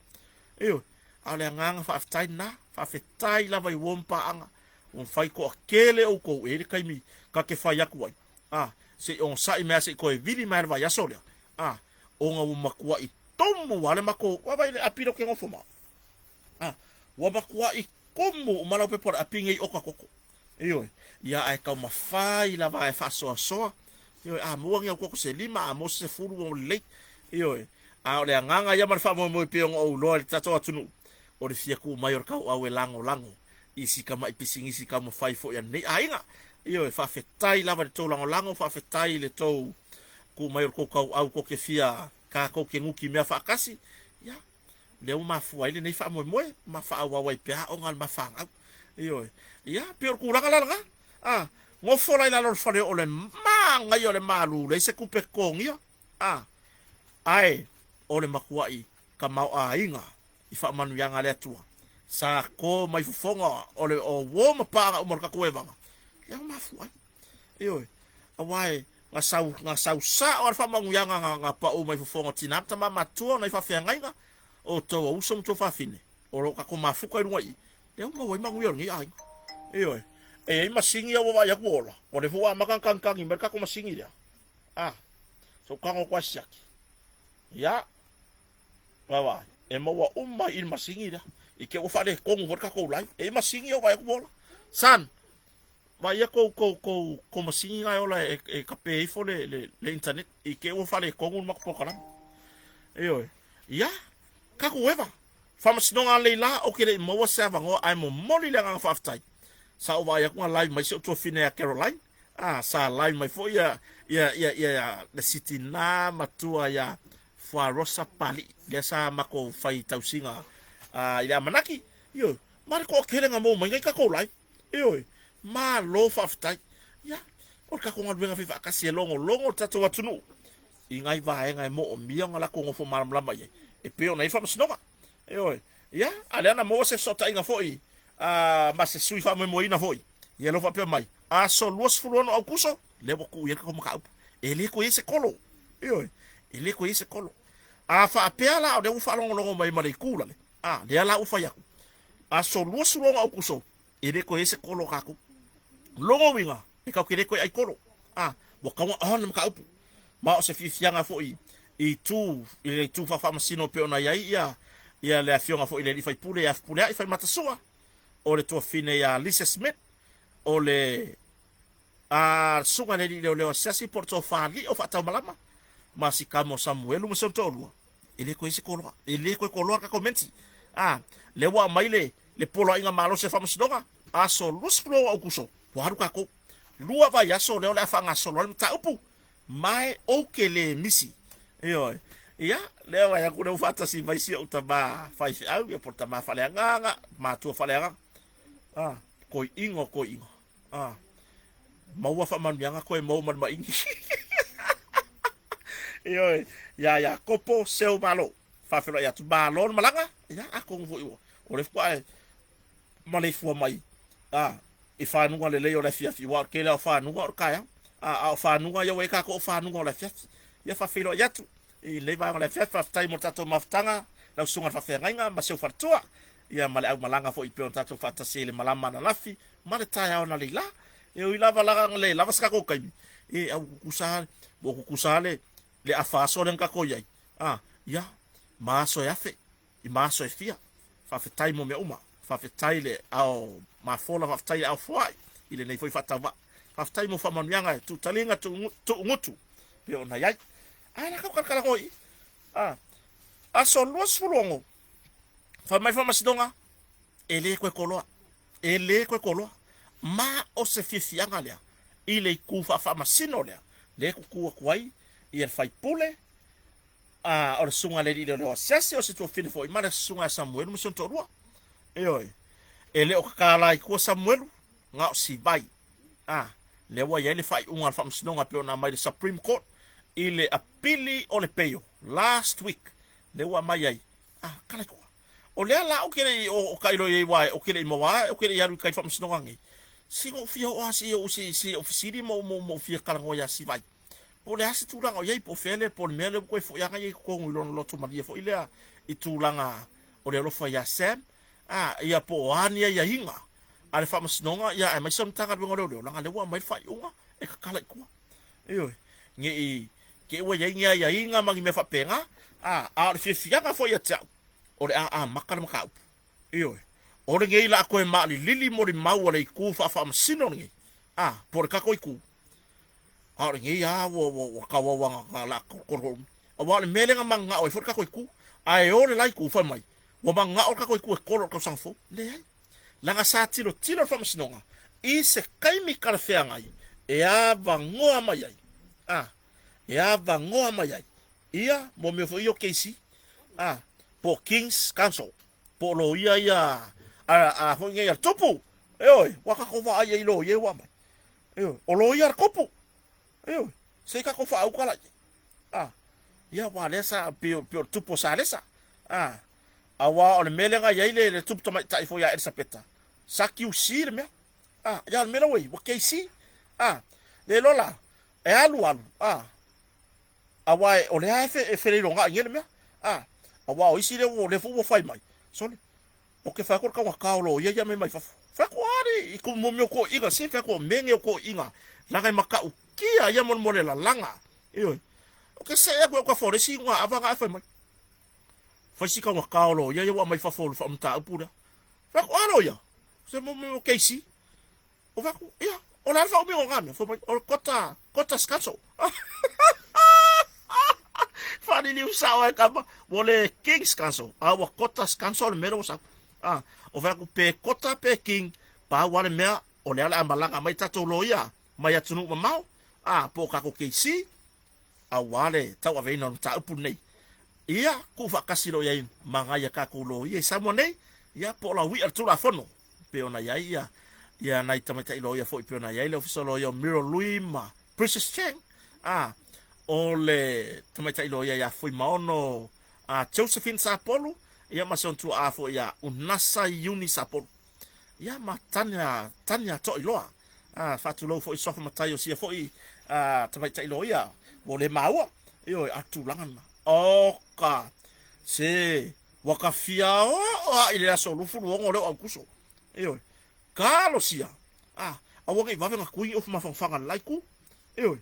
Ioe, a o le agaga faafetai lena, faafetai lava i uo ma paaga, ua mafai toatele outou, e i ai le taimi ta te fai atu ai, a, se i onosai mai lava se i toe vili mai lava i le vaiaso lea, a, ona ua matuai tumu lava le matou, vaai le api lea ou te nofo ma au, a, ua matuai tumu uma lau pepa o le api nei i oka koko. Ioe, ia ae taumafai lava e faasoasoa. Ioe, a maua ni au koko se lima, a maua se sefulu ua lelei. Ioe, a o le agaga ia ma le faamoemoe pei ona ou iloa i le tatou atunuu, o le fia tuu mai o le tauau e lagolago i si tamai pisinisi taumafai foi a lenei aiga. Ioe, faafetai lava i le tou lagolago, faafetai i le tou tuu mai o le tou tauau tou te fia tatou te nutimea faatasi. Ia, lea ua mafua ai lenei faamoemoe ma faaauau ai pea aoga a le mafanau. Ioe. Ia, pei o le tulaga la lena. A, nofo la i lalo o le fale o le manaia o le malu, leai se tupe totogia. A, ae o le matuai tamaoaiga i faamanuiaga a le Atua. Sa to mai fofoga o le o uo ma paaga uma o le tatou evaga, lea ua mafua ai. Ioe. Aua e na sau, na sau sao lava le faamanuiaga na, na pau mai fofoga o tina ma tama matutua ona i faafeagaiga o outou o uso ma outou fafine o lo o tatou mafuta i luga i i, lea ua maua ai manuia o lenei aiga. Ioe. E i ai masini ia ua vaai atu ua ola, o lea foi ua amata ona tagitagi mai le tatou masini lea. A, se i ou tago atu lava e siaki. Ia, vaavaai, e maua uma i i le masini lea. I te i ua faaletonu foi le tatou live. E i ai masini ia ua vaai atu ua ola. Son, Vaai kou kou kou kou masini na e ola e e kape ifo le le le internet i te i ua faaletonu le matou polokalame. Ioe. Ia, tatou eva. Faamasinoga a Leila, ou te le i maua se avanoa ae momoli le agaga faafetai. Sa ou vaai atu na live mai si ou tuafine ia Caroline. Ah, sa live mai foi ia ia ia ia le si tinā matua ia Fuarosa Pali'i, lea sa matou fai tausiga i le Amanaki. Ioe, ma le toatele na maua mai nai tatou live. Ioe, malo faafetai. Ia, o le tatou galuega faifaatasi e logologo le tatou atunuu i nai vaega e moomia ona latou nofo malamalama i ai, e pei ona i ai faamasinoga. Ioe, ia, a lea na maua se fesootaiga foi ma se sui faamoemoeina foi, ia lea ua faapea mai, aso 26 Aukuso, lea ua tuu i ai le tatou mataupu. E le toe i ai se kolo. Ioe, e le toe i ai se kolo. A faapea la o lea ua faalogologo mai ma le itu lale, a lea la ua fai atu, Aso 26 Aukuso, e le toe i ai se kolo a tatou. Lona uiga, e tatou te le toe ai kolo. A, ua tatau ona on le mataupu. Ma o se fiafiaga foi i itu, i le itu faafaamasino e pei ona i ai ia, ia le afioga foi i le alii faipule ia Fepuleai Faimatasua, o le tuafine ia Lisa Smith, o le a le susuga i le alii leoleo asiasi po o le tofa Lio Faataumalama, ma si tama o Samuelu ma si ona toalua. E le toe i ai se koloa. E le toe koloa le tatou menti. A, lea ua aumai le, le poloaiga malosi a le Faamasinoga, aso 26 Aukuso, ua alu tatou. Lua vaiaso lea o le a faagasolo ai le mataupu, ma e ou te le misi. Ioe. Ia, lea vaai atu lea ua faatasi mai si ou tama faifeau, ia po o le tama faaleagaga, matua faaleagaga. A, toeaiina o toeaiina. A, maua faamanuiaga koe maua ma le maini. Ioe, ia Iakopo Seu Malo. Faafeiloai atu, malo le malaga. Ia, atonu foi ua, o le faatoa e maleifua mai a, i fanuga lelei o le afiafi, aua o le tele lava o fanuga o le taeao. A, a o fanuga ia ua i ai tatou o fanuga o le afiafi. Ia faafeiloai atu i lenei vaega o le afiafi, faafetai mo le tatou mafutaga, lau susuga i le faafeagaiga ma si ou faletua, ia ma le aumalaga foi pei ona tatou faatasi ai i le malama ananafi ma le taeao analeila. E ui lava la na le lava se tatou taimi, e au tutusa ua tutusa le le afa aso lea na tatou i ai, a, ia, ma aso e afe, i ma aso e fia. Faafetai mo mea uma. Faafetai le ao mafola, faafetai le ao foai i lenei foi faatauvaa. Faafetai mo faamanuiaga e tuutaliga tuugutu pei ona i ai. Ae la kau kalakalago i. A, aso 26, fai mai faamasinoga, e le toe koloa. E le toe koloa. Ma o se fiafiaga lea i le itu faafaamasino lea, lea e tutu atu ai ia le faipule, a, o le susuga a le alii leoleo asiasi, o se tuafafine foi ma le susuga ia Samuelu ma si ona toalua. Ioe, e le o tatala i tua Samuelu, na o Sivai. A, lea ua i ai le faaiuga a le faamasinoga e pei ona aumai i le Supreme Court i le apili o le peio last week, lea ua aumai ai, a, tala i tua. O lea la ou te le i o tailo i ai aua ou te le i maua ou te le i alu i tai i le faamasinoga nei. Se na ou fia oo lava se i ou fesili ma ou fia talanoa ia Sivai. Po o le a se tulaga o i ai, po o fea lea, po o le mea lea ua toe foi ana ia i totonu i lona loto malie foi lea i tulaga o le alofa ia Sam, a, ia po o a ni aiaiga a le Faamasinoga, ia aemaise o le Matagaluega o Leoleo, leaga o lea ua aumai le faaiuga e tatala i tua. Ioe, ne i te i ua i ai ni aiaiga ma ni mea faapena, a, a o le fiafiaga foi ia te au, o le a amata le mataupu. Ioe, o lenei la a toe maalilili molimau a le itu faafaamasino lenei, a, po o le tatou itu, A o lenei lava ua, ua, ua tauau lava na la tolotolo umi. Aua o le mea lea na mananao ai foi le tatou itu. Ae o le la itu fai mai, ua mananao le tatou itu e tolo i le tausaga fou. Leai. Leaga sa tilotilo le Faamasinoga i se taimi talafeagai e avanoa mai ai, a, e avanoa mai ai ia mo mea foi ia o KC, a, po o King's Counsel, po o loia ia a, a foi nei a le tupu. Ioe, ua tatou vaai ai i loia ia ua aumai. Ioe, o loia le tupu. Ioe, se i tatou faauka la i ai. A, ia aua lea sa pei o, pei o le tupu o Salesa. A, aua o le mea lea na i ai le, le tupu tamaitai foi ia Elisapeta, sa QC le mea. A, ia o le mea la ua i ai, ua KC. A, le iloa la, e alu alu, a, aua o lea e, fe, e feleilogai nei le mea. A, aua o isi lea, o lea foi ua fai mai, sole, Ou te fai atu o le taugata o loia ia mea mai fafo. Fai atu, a i ko mo mea o toeaiina se, fai atu o mea nei o toeaiina leaga e matautia ia mo le lalaga. Ioe. Ou te see atu i au tafa o le isi iuga ava na ae fai mai. Fai si taugata o loia ia ua aumai fafo o le mataupu lea. Fai atu, a loia, se mo mea o KC. Ou fai atu, ia, o le a le faaumiga o na mea? Fai mai, o le kota, kota scanso. Faaliliu sao ai kama, ua le King's Counsel, a ua kota scanso le mea lea ua sau. Ah, o fai atu, pe kota pe king, pau lava le mea, o lea o le a malaga mai tatou loia mai atunuu mamao, ah, po o tatou KC, aua le tauaveina o le mataupu lenei. Ia tuufaatasi loa i ai ma nai a tatou loia i Samoa nei, ia po o laui'a le Tulafono, pei ona i ai ia, ia nai tamaitai loia foi pei ona i ai le Ofisa o Loia o Miro Lui ma Precious Chang, a, o le tamaitai loia ia Fuimaono a Josephine Sapolu, ia ma si ona tuaa foi ia Unasa Iuni Sapolu. Ia ma Tania, Tania Toiloa. A, faatulou foi i suafa matai o sia foi a, tamaitai loia ua le maua. Ioe, a tulaga lena. Oka, se, ua ka fia oo a i le aso 26 lea o Aukuso. Ioe, talosia, a, aua ne i vave ona tui ni ofu mafanafana i le la itu. Ioe,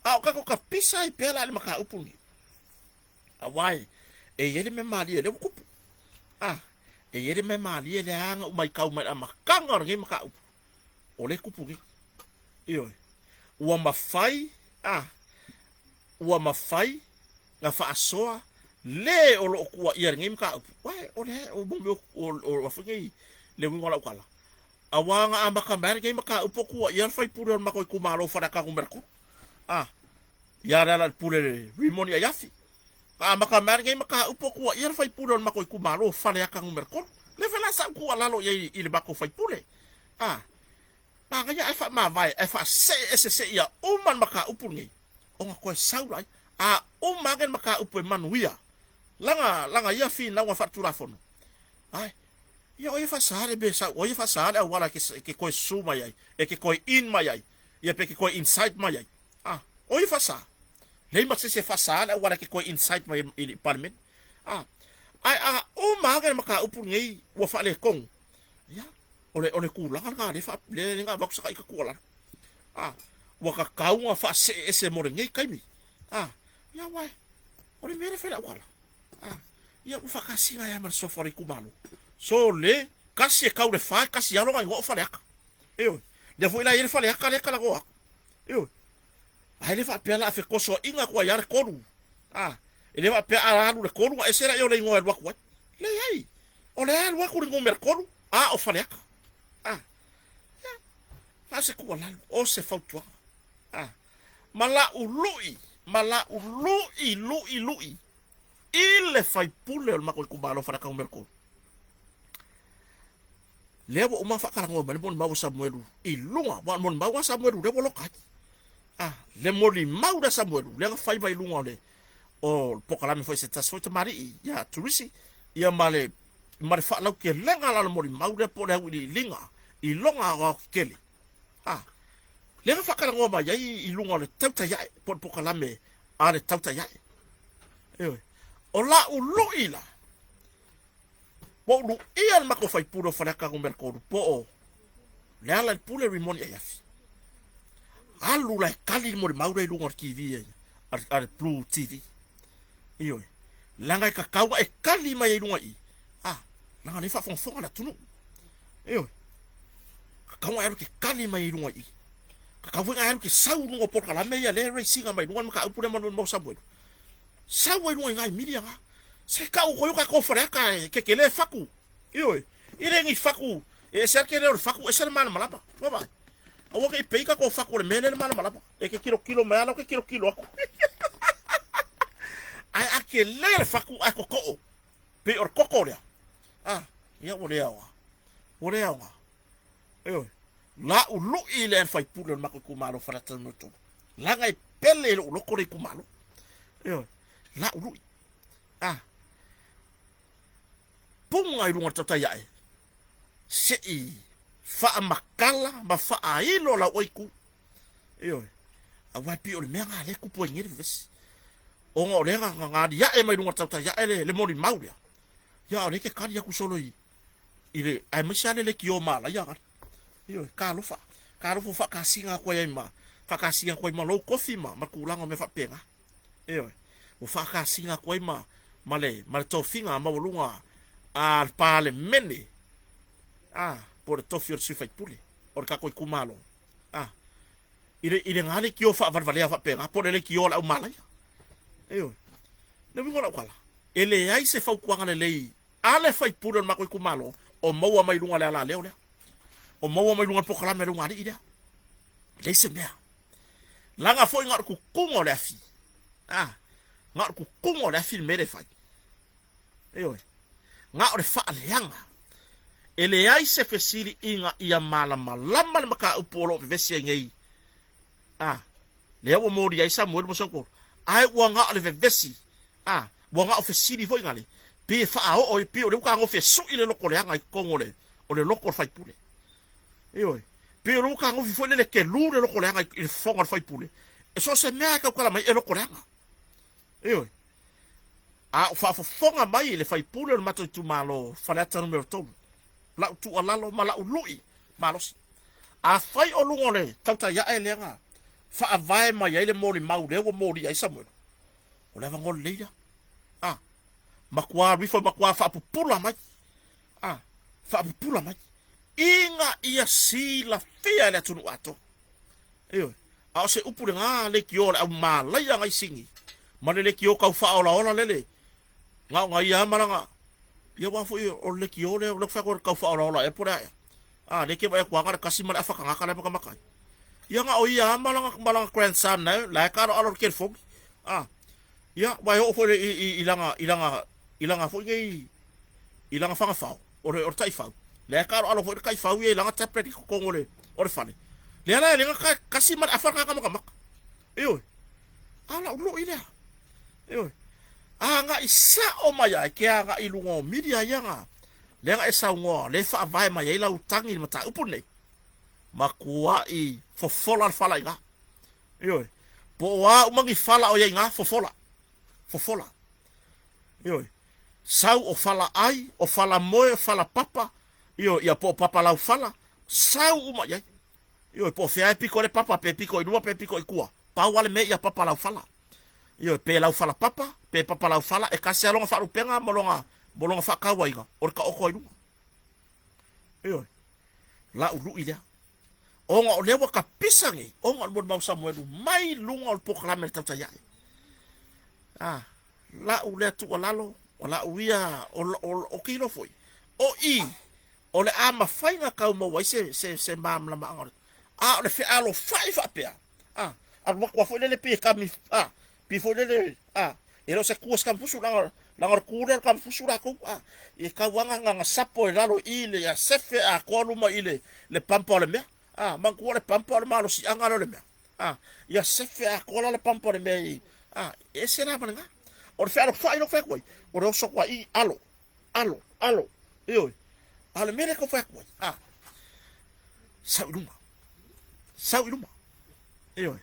a o tatou tapisa ai pea la i le mataupu lenei. Aua e, e i ai le mea malie lea ua tupu. A, e i ai le mea malie lea na ou matau mai i le amataga o lenei mataupu. O lea e tupu nei. Ioe. Ua mafai, a, ua mafai na faasoa le o lo o tuuaia i lenei mataupu. Uae, o le, o mo mea o, o, o, foi nei le uiga o lau tala. Aua na amata mai lenei mataupu o tuuaia le faipule o le matou itumalo o Faleata Nu.3. A, ia Lealailepule Rimoni Aiafi. Na amata mai lenei mataupu o tuuaia le faipule o le matou itumalo o Faleata Nu.3. Lea foi la sa ou tuualalo i ai i le matou faipule. A, manaia ae faamavae ae faasee ese seia uma le mataupu lenei ona toe sau laia. A uma ane le mataupu e manuia lana, lana ia finauga faaletulafono, ae ia o ia faasa le mea e sau, o ia faasa le auala e te, e te toe susu mai ai, e te toe in mai ai, ia pe te toe inside mai ai. A, o ia faasa. Leai ma se isi e faasa le auala e te toe inside mai i le Palemene. A, ae a uma ane le mataupu lenei ua faaletonu, ia, o le, o le tulaga lena lea faa, lea na avatu sa ita tuualalo. A, ua tatau ona faasee ese mo lenei taimi. A, ia aua o le mea lea e fai lau tala. A, ia ua faakasina ai lava ma le suafa o le itumalo. So le. Kasi e kau le fa, kasi alo ngai o Faleata. Ioe. Lea foi la i le Faleata le kala goa. Ioe. Ai le faapea la fekosoaʻiga atu ai le kolu. A, e le faapea a alu le kolu a ese la o le igoa e alu atu ai. Leai. O le alu atu le numera kolu, a o Faleata. A, ia, a se tuualalo, o se fautuaga. A, ma la'u lu'i, ma la'u lu'i, lu'i, lu'i, i le faipule o le matou itumalo Faleata numera 3. Lea ua uma faatalanoa mai le molimau a Samuelu i luga, aua o le molimau a Samuelu lea ua loka ai. A, le molimau lea Samuelu, lea na fai mai luga o le o le pokalame foi se tasi foi tamalii ia Turisi, ia ma le ma le faalautelega la o le molimau lea po o le auiliiliga i lona aoaotetele. A, lea na faatalanoa mai ai i luga o le tautai ae po o le pokalame a le tautai ae. Ioe. O la'u lu'i la, ua ou lu'ia le matou faipule o Faleata numera 3 po o Lealailepule Rimoni Aiafi. Alu la e kali le molimau lea i luga o le TV a le Blue TV. Ioe. Leaga e tatau e kali mai ai i luga i i. Ah, leaga lea e faafogafoga le atunuu. Ioe. Tatau ona e alu e te kali mai ai i luga i i. Tatau foi ona e alu e te sau i luga o polokalame ia lea e raise ina mai luga le mataupu lea ma le molimau a Samuelu. Sau ai luga i nai milia na. Se kau ko ka ko faleata e ke kele faku. Ioe. I le ni faku e ese ake le o le faku ese le malamalama. Ua vai. Aua ke i pei ka ko faku o le mele le malamalama. E ke kilo kilo mai ala ke kilo kilo aku. Ai a ke le le faku ai kokoo. Pe o le koko lea. Ah, ia ua le aoga. Ua le aoga. Ioe. La'u lu'i lea le faipule o le matou itumalo Faleata numera 3. Leaga e pele i lou loto le itumalo. Ioe. La'u lu'i. Ah. Puga i luga o le tautai ae. Se'i faamakala ma faailo lau oe itu. Ioe. Aua e pei o le mea lena lea e tupu ai nei le vevesi. Ona o lea na alia'e mai luga o le tautai ae le molimau lea. Ia a o lea e te kali atu solo i i le aemaise lava le leitio malaia kali. Ioe, talofa, talofa ua faakasina atu ai ma faakasina atu ai ma lou tofi ma ma tulaga o mea faapena. Ioe, ua faakasina atu ai ma ma le ma le tofiga maualuga a le Palemene, a po o le tofi o le sui faipule o le tatou itumalo. A i le i le ga leitio faavalevalea faapena po o le leitio a le au malaia. Ioe, le uiga o lau tala, e leai se fautuaga lelei A le faipule o le matou itumalo, o maua mai luga o le alaleo lea. O maua mai luga o le polokalame a le ulugalii lea. Leai se mea. Leaga foi na o le tutuga o le afi. A, na o le tutuga o le afi le mea lea e fai. Ioe. Na o le faaleaga. E leai se fesili ina ia malamalama le mataupu o lo o vevesi ai nei. A, lea ua molia ai Samuelu ma Sautolo. Ae ua na o le vevesi A, ua na o fesili foi gale, pei e faaoo ai, pei o lea ua tagofi e sui le loto leaga i totonu o le, o le loto o le faipule. Ioe. Pei o lea ua tagofi foi lele kelu le loto leaga i le fofoga o le faipule. E so o se mea e tautala mai e loto leaga. Ioe. A o faafofoga mai le faipule o le matou itumalo Faleata numera 3, lau tuualalo ma lau lui malosi. Afai o luga o le tautai ae lea na faavae mai ai le molimau lea ua molia ai Samuelu, O le avanoa lelei lea. A, matua alu ifo, matua faapupula mai. A, faapupula mai. Ina ia silafia e le atunuu atoa. Ioe. A o se upu lena leitio a le au malaia nai sini ma le leitio tau faaolaola lele na o na ia lava ma lana ia aua foi o le leitio lea o lea ou te fai atu o le tau faaolaola ea po o le a ea. A, lea e te vaai atu lava na o le tasi ma le afa tagata la e matamata ai. Ia na o ia lava ma lana, ma lana grandson la e taaloalo i le telefoni. A, ia, aua e oo foi i, i, i lana, i lana, i lana foi nei, i lana fagafao, o le, o le taifau. Lea e taaloalo foi le taifau ia i lana tablet i totonu o le, o le fale. Lea la e le na tasi ma le afa le tagata matamata. Ioe. A o lau lui lea. Ioe. Agai sao mai ai ke agai i luga o media ia na, lea na e saunoa, lea e faavae mai ai lau tagi i le mataupu lenei. Matuai fofola le fala i ina. Ioe. Po o a uma ni fala o i ai ina, fofola. Fofola. Ioe. Sau o fala ai, o fala moe, o fala papa, ioe, ia po o papa lau fala, sau uma i ai. Ioe, po o fea e piko le papa, pe piko i luma, pe piko i tua. Pau lava le mea ia papa lau fala. Ioe, pe lau fala papa, pe papa lau fala, e tasi lava lona faalupega ma lona, ma lona faatauaina, o le taoto ai luga. Ioe. La'u lu'i lea. Ona o lea ua kapisa nei, ona o le molimau Samuelu mai luga o le polokalame a le tautai a'e. A, la'u lea tuualalo, o la'u ia, o, o, o ke iloa foi, o i, o le a mafai ona tau maua ai se, se, se malamalamaga o le, a o le fealofa'i faapea, a, alu atu lava foi lele pei e kami, a, pei foi lele, a, e le o se tu a se kamifusu, leaga, leaga o le tu lea o le kamifusu latou, a, e tau lava na, na sapo i lalo i i le, ia sefe atoa luma i le, le pampa o le mea, a, manatua le pampa o le malosiaga lea o le mea, a, ia sefe atoa la le pampa o le mea i, a, e ese la ma lena. O le fealofa'i lea ou te fai atu ai, o le oso atu lava i i, alo, alo, alo, ioe, a o le mea lea e tau fai atu ai, a, sau i luma, sau i luma, ioe,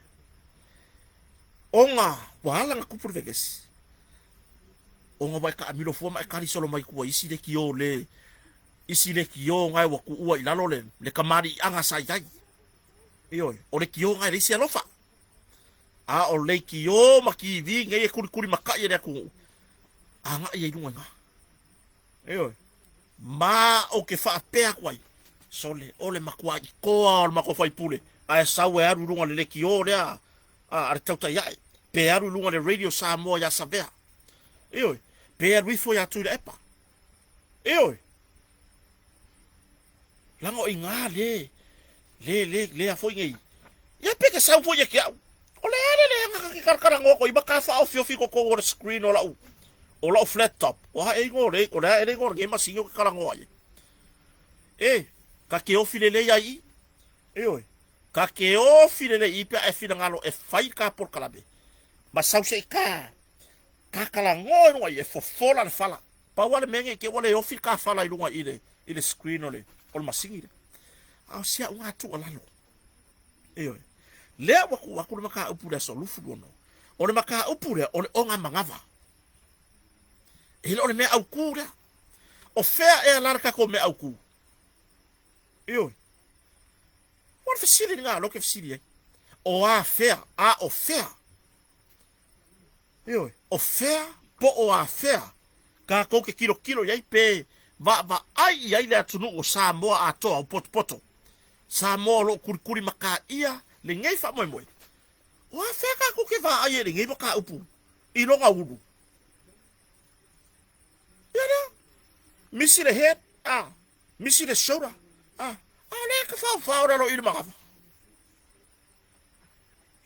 ona ua ala ona tupu le vevesi, ona ua e taamilo fua ma e tali solo mai tua i isi leitio le, isi leitio na ua tuua i lalo le, le kamaliiaga sa i ai. Ioe, o leitio na e leai se alofa. A o leitio ma TV nei e kulikuli makai e le atunuu, agai ai i luga i ina. Ioe. Ma ou te faapea atu ai, sole, o le matua'i toa o le matou faipule, ae sau e alu i luga o le leitio lea a, a le tautai ae, pe alu i luga o le Radio Samoa ia Savea. Ioe, pe alu ifo ia Tuilaepa. Ioe. Leaga o i ina le, le, le, le a foi nei. Ia pe te sau foi ia te au. O le a le leaga ka te talatalanoa atu ai ma ka faaofiofi i totonu o le screen o lau, o lau flat top. O a e igoa o le, o le a e le igoa o lenei masini ou te talanoa ai. E, ka te ofi lelei ai i. Ioe, ka te ofi lelei i pe a e finagalo e fai le ka polokalame. Ma sau se i ka, ka talanoa i luga i e fofola le fala. Pau lava le mea nei te ua le ofi le ka fala i luga i le, i le screen o le, o le masini lea. A o si a'u gā tuualalo. Ioe. Lea ua tuu atu le mataupu i le aso 26. O le mataupu lea, o le ogamanava. E le o le mea autū lea. O fea ea la le tatou mea autū? Ioe. O le fesili lena o lea ou te fesili ai. O a fea, a o fea? Ioe. O fea po o a fea kākou te tilotilo i ai pe vaavaai i ai le atunuu o Samoa atoa o potopoto, Samoa o lo o kulikuli makaia lenei faamoemoe? O a fea kākou te vaai ai i lenei mataupu i lona ulu? Ia lea. Misi le head, a, misi le shoulder, a, a o lea e tafaofao i lalo i le manava.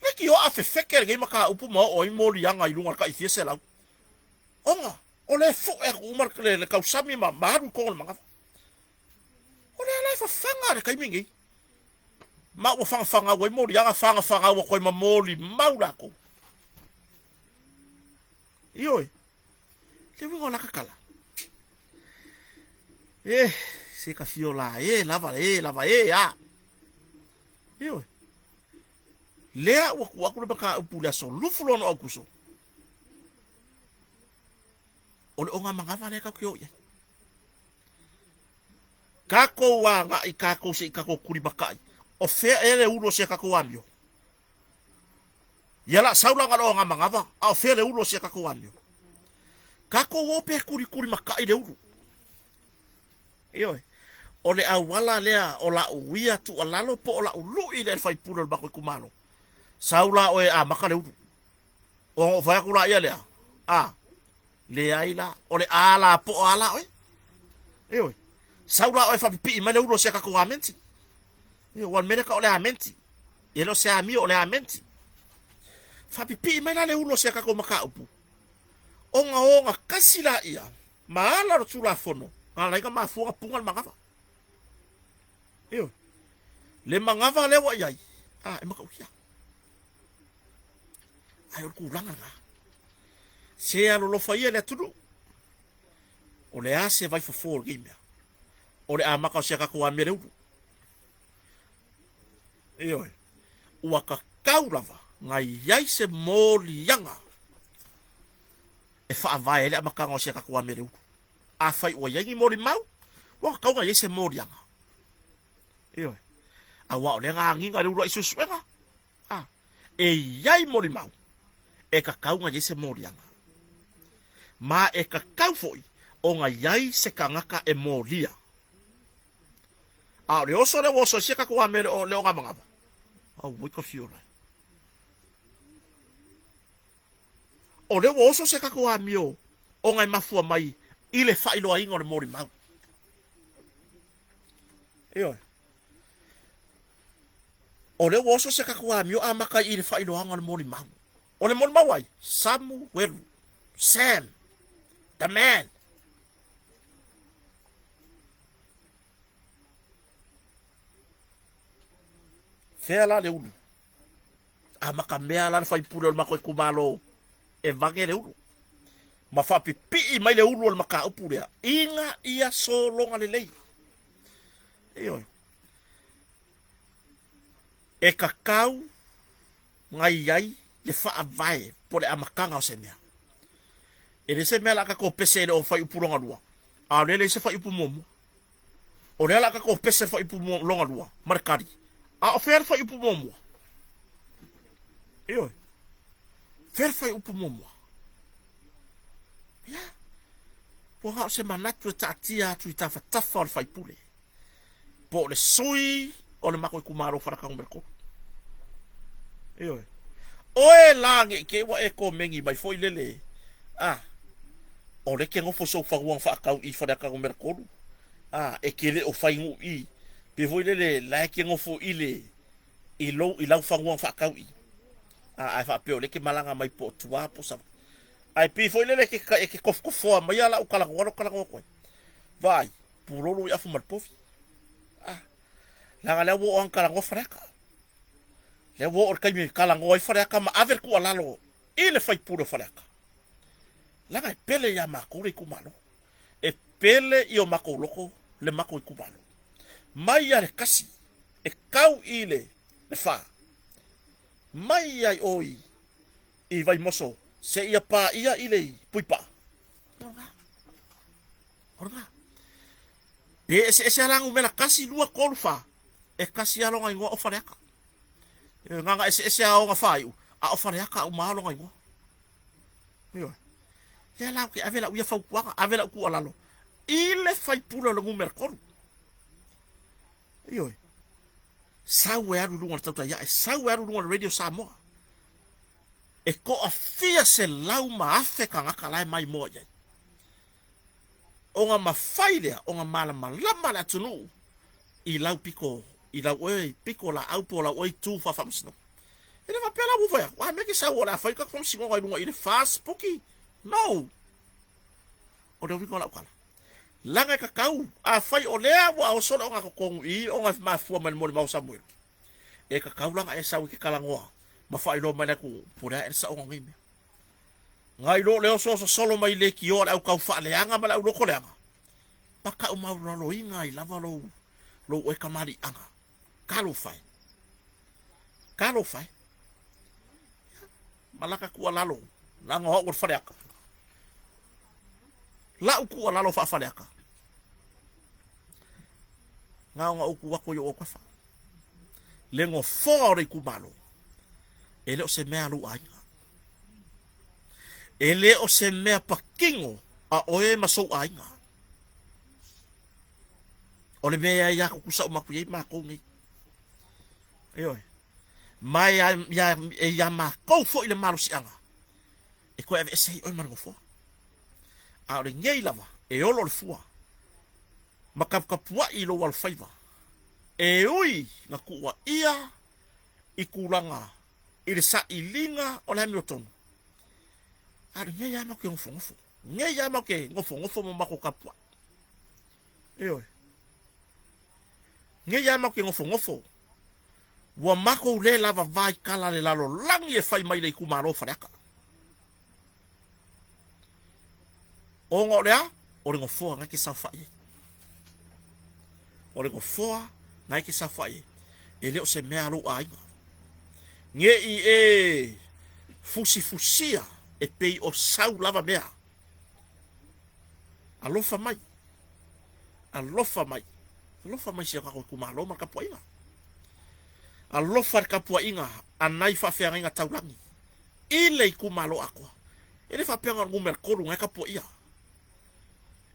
Leitioa a fefeke lenei mataupu ma oo ai moliaga i luga o le tai fia selau. Ona, o lea e foe atu uma le, le tausami ma, ma alu i totonu o le manava. O lea la e fafaga le taimi nei. Ma ua fagafagau ai moliaga, fagafagau atu ai ma molimau latou. Ioe, le uiga o la tatala. E, se ka fiola e lava, e lava, e a. Ioe. Lea ua tuu atu le mataupu i le aso 26 o Aokuso. O le ogamanava lea tatou te o i ai. Tatou agai tatou se i tatou tulimatai. O fea ea le ulu o si a tatou amio? Ia la sau la na o ogamanava, a o fea le ulu o si a tatou amio? Tatou o pea tulitulimatai le ulu. Ioe. O le auala lea o la'u ia tuualalo po o la'u lu'i lea i le faipule o le matou itumalo. Sau la oe e amata le ulu. Ona ou fai atu laia lea, a, leai la, o le a lapoa lava la oe. Ioe. Sau la oe e faapipii mai le ulu o si a tatou amenti. Ioe, aua o le mea lea e tau o le amenti. E le o se amio, o le amenti. Faapipii mai la le ulu o si a tatou mataupu, ona ogatasi laia ma ala o le Tulafono na ala ai ona mafua ona puna le manava. Ioe. Le manava lea ua i ai, a, e matautia. Ae o le tulaga lena. Se alolofa ia le atunuu. O le a se vaifofo o lenei mea? O le amata o si a tatou amia le ulu. Ioe. Ua tatau lava na i ai se moliaga e faavae ai le amataga o si a tatou amia le ulu. Afai ua i ai ni molimau, ua tatau ona i ai se moliaga. Ioe. Aua o lea na agiga i le uluai suesuega. A, e i ai molimau, e tatau ona i ai se moliaga. Ma e tatau foi ona i ai se tagata e molia. A o le oso lea ua oso ai sia tatou amio e le o gavagava. Auoi ka fiola. O lea ua oso se tatou amio ona e mafua mai i le faailoaina o le molimau. Ioe. O lea ua oso se tatou amio amata i le faailoaga o le molimau. O le molimau ai? Samuelu. Sam. The man. Fea la le ulu? Amata mea la le faipule o le matou itumalo e vage le ulu. Ma faapipii mai le ulu o le mataupu lea ina ia sologa lelei. Ioe. E tatau na i ai le faavae po o le amataga o se mea. E le se mea la tatou pese e le o fuaiupu lona lua, a o lea e leai se fuaiupu muamua. O lea la tatou pese le fuaiupu lona lua ma le tali, a o fea le fuaiupu muamua? Ioe. Fea le fuaiupu muamua? Ia. Ua na o se manatu e taatia atu i tafatafa o le faipule po o le sui o le matou itumalo Faleata Numera 3. Ioe. Oe la ne i te i ua e komeni mai foi lele, a, o lea e te nofo i sou fanua na faatau i Faleata Numera 3, a, e te le o fai nuu i, pei foi lele la e te nofo i le, i lou, i lau fanua na faatau i, a, ae faapea o lea e te malaga mai po o tua po o Savaii. Ae pei foi lele e te, e te tofotofoa maia lau talanoa lea ou te talanoa atu ai. Vaai, pulou lou afu ma le povi. Ah, leaga lea ua oo lava ona talanoa Faleata. Lea ua oo le taimi e talanoa ai Faleata ma ave le tuualalo i le faipule o Faleata. Leaga e pele ia matou le itumalo. E pele i o matou loto le matou itumalo. Mai lava le kasi e tau i le fa. Mai lava i o i Vaimoso seia paia i le Puipaa. O lena. Pe eseese lava la numera 1, 2, 3, 4, e tasi lava lona igoa o Faleata. E gaga eseese lava ona faaiu, a o Faleata uma lava lona igoa. Ioe. Lea la ou te ave lau ia fautuaga, ave lau tuualalo i le faipule o le numera 3. Ioe. Sau e alu i luga o le tautai ae, sau e alu i luga o le Radio Samoa. E toafia selau ma afe tagata la e maimoa i ai. Ona mafai lea ona malamalama le atunuu i lau pito, i lau oe pito laau po o lau oe itu faafaamasinoga. E le faapea la ua fai atu, a mea ke sau o le a fai tatou faamasinoga i luga i le fasipuki. No! O le uiga o lau tala. Leaga e tatau, afai o lea ua oso le ogatotonu i ona e mafua mai le molimau o Samuelu, e tatau la ona e sau e te talanoa ma faailoa mai le atunuu po o le a ea le saoga o nei mea. Nai lo le osooso solo mai leitioa a le au taufaaleaga ma le au lotoleaga, ma taumaualaloina ai lava lou, lou oe kamaliiaga. Talofa e! Talofa e! Ma laka tuualalo, leaga o au o le Faleata. Lau tuualalo faa-Faleata, na ona ou tuu atu i ou autafa. Le nofoa o le itumalo, e le o se mea a lou aiga. E le o se mea patino a oe ma sou aiga. O le mea e aia tutusa uma atu i ai matou nei. Ioe. Ma e ia matou foi le malosiaga e toe aveese ai oe ma le nofoa. A o lenei lava e olo le fua ma taputapuai i lou alofaiva e ui na tuuaia i tulaga i le sailiga o le amiotonu, a o lenei lava matou te nofonofo, lenei lava matou te nofonofo ma matou tapuai. Ioe. Lenei lava matou te nofonofo. Ua matou le lavava i tala a le lalolagi e fai mai le itumalo o Faleata. Ona o le a? O le nofoa na e te saofai ai. O le nofoa na e te saofai ai. E le o se mea a lou aiga. Ne i e fusifusia e pei o sau lava mea. Alofa mai. Alofa mai. Alofa mai si o tatou itumalo ma le tapuaiga. Alofa le tapuaiga a nai faafeagaiga taulagi i le itumalo atoa. E le faapea na o le numera 3 na e tapuaia.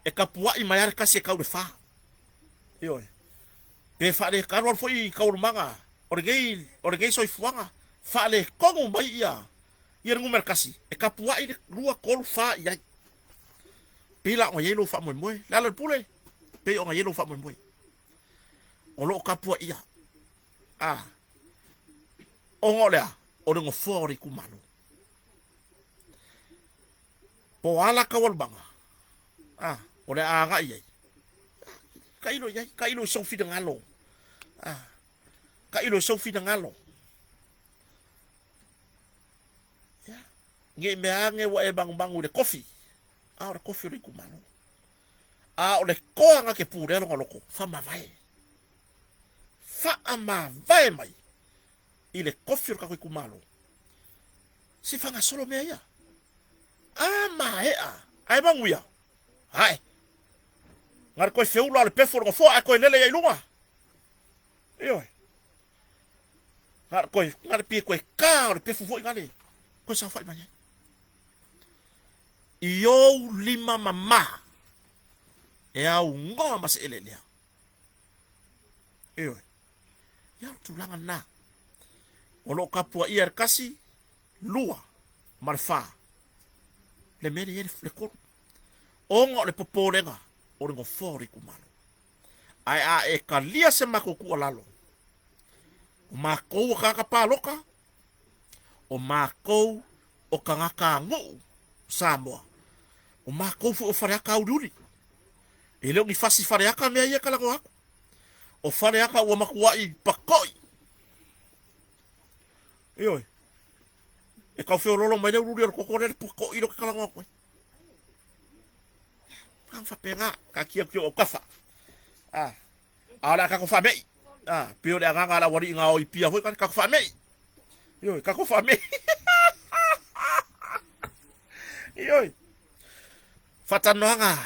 E tapuai mai lava le tasi e tau le fa. Ioe. Pe faalekalu alu foi i taualumaga o lenei o lenei soifuaga, faaletonu mai ia ia le numera tasi e tapuai le lua, tolu, fa i ai. Pei la ona i ai lou faamoemoe. Le ala o le pule, pei ona i ai lou faamoemoe. O lo o tapuaia. A, ona o le a? O le nofoa o le itumalo. Po o a la taualumaga, a, o le a agai ai. Tailo i ai, tailo i sou finagalo. A, tailo i sou finagalo. Ia, ne i mea ane ua e magumagu i le kofi, a o le kofi o le itumalo. A o le toa na te pulea lona loto, faamavae. Faamavae mai i le kofi o le tatou itumalo. Se faagasolo mea ia. A maea, ae manuia. Ae. Na le toe feula o le pefu o le nofoa ae toe lele ia i luga. Ioe. Na le toe, na le pie toe kā o le pefu foi na le toe saofai mai ai. I ou lima mamā e aunoa ma se eleelea. Ioe. Ia o le tulaga lena. O lo o tapuaia e le tasi, lua ma le fa le mea lea i ai le tolu. Ona o le popolega o le nofoa o le itumalo. Ae a e talia se matou tuualalo, o matou o tagata palota, o matou o tagata nuu Samoa, o matou foi o Faleata auliuli. E le o ni fasi Faleata mea ia e talanoa atu. O Faleata ua matuai patoi. Ioe. E tau feololo mai le uliuli o le toto lea le patoi lea ou te talanoa atu ai. Tulaga faapena, taatia atu i ou autafa. A, a o le a tatou faame'i. A, pei o le agaga a le aualii na o i Apia foi, tatou faame'i. Ioe, tatou faame'i. Ioe. Faatalanoaga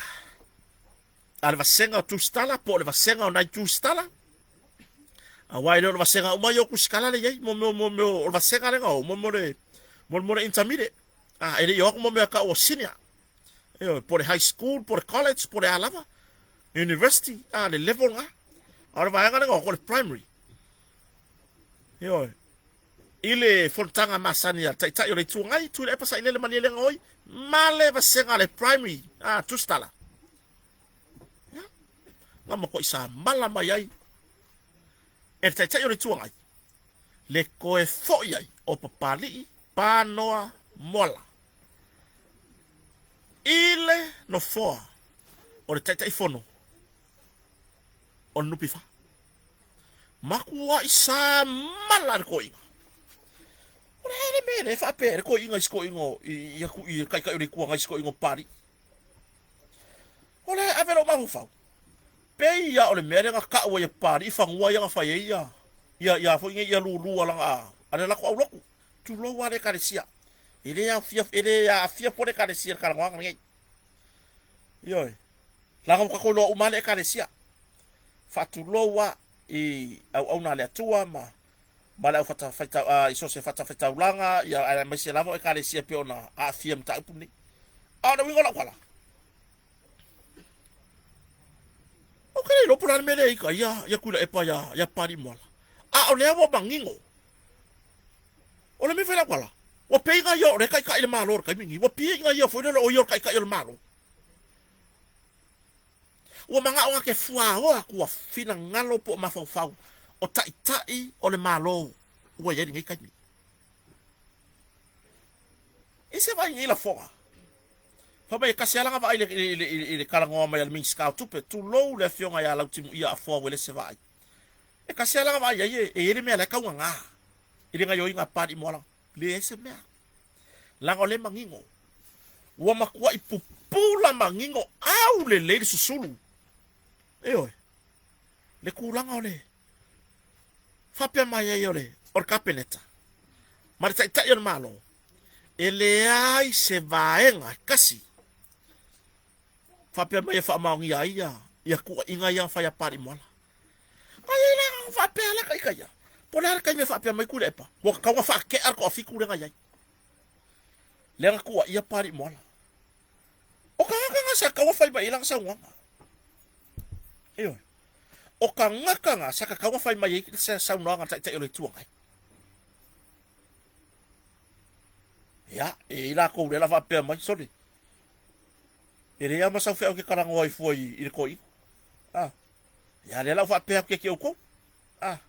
a le vasega o Tusitala po o le vasega o nai Tusitala. Aua e le o le vasega uma ia o Tusitala lea e i ai, mo mea mo mea o le vasega lea na o, mo mea o le mo le mo le intermediate. A, e le i o atu mo mea tau o senior. Ioe, po o le high school, po o le college, po o le a lava, university, a, le level lena. A o le vaega lea na o atu o le primary. Ioe. I le fonotaga masani a le Taitai o le Itu Agai, Tuilaepa Sailele Malielegaoi, ma le vasega a le primary, a, Tusitala. Ia, na matuai samala mai ai e le Taitai o le Itu Agai le toe foi ai o Papalii Panoa Moala i le nofoa o le Taitaifono o le NPF. Matuai samala le toeaina. O le a le mea lea e faapea ai le toeaina i si toeaina i atu i le Taitai o le Itu Agai i si toeaina o Papalii. O lea e ave lou mafaufau, pei lava o le mea lea na tau ai e Papalii fanua ia na fai ai ia ia ia foi nei ia lulu a lana a le latou aulotu. Tulou lava le Ekalesia. E le aofia e le aafia po le Ekalesia i le talanoaga lenei. Ioe. Leaga ua tatou iloa uma lava le Ekalesia. Faatulou lava i auauna a le Atua ma ma le au fatafaitau i so o se fatafaitaulaga ia aemaise lava o Ekalesia pei ona aafia i mataupu lenei. A o le uiga o lau tala, ou te le iloa po o le a le mea lea e ita ai ia Tuilaepa iā ia Papalii Moala. A o lea ua manino, o le mea fai lau tala, ua pei na ia o lea e taitai le Malo i le taimi lenei, ua pei na ia foi lele o ia o le taitai o le Malo. Ua manao na te fuaoa atu ua finagalo po o mafaufau o taitai o le Malo ua i ai lenei taimi. I se vaai nei lafoga, fai mai e tasi lava lana vaai i le talanoa mai a le Minisita o Tupe, tulou le Afioga ia Lautimuia Afoa Uelese Vaai. E tasi lava lana vaai i ai e i ai le mea la e taugaga i le gaoioiga a Papalii Moala. Leai se mea. Leaga o lea e manino. Ua matuai pupula manino au lelei le susulu. Ioe. Le tulaga o le faapea mai ai o le o le Kapeneta ma le Taitai o le Malo, e leai se vaega e tasi faapea mai e faamaonia ai ia, ia tuuaiga ia na fai a Papalii Moala. Ai ai la faapea la ka ika ia. Po o le a le taimi e faapea mai Tuilaepa, ua tatau ona faatea le toafitu lea na i ai. Lea na tuuaia Papalii Moala. O tagata na sa tatau ona fai mai i ai lana saunoaga. Ioe. O tagata na sa tatau ona fai mai ai se saunoaga a le Taitai o le Itu Agai. Ia, e i ai latou lea la faapea mai, sole, e leai lava ma sau feau e te talanoa ai fua i, i le toeaina. Ah, ia lea la ua faapea atu ia te outou. Ah,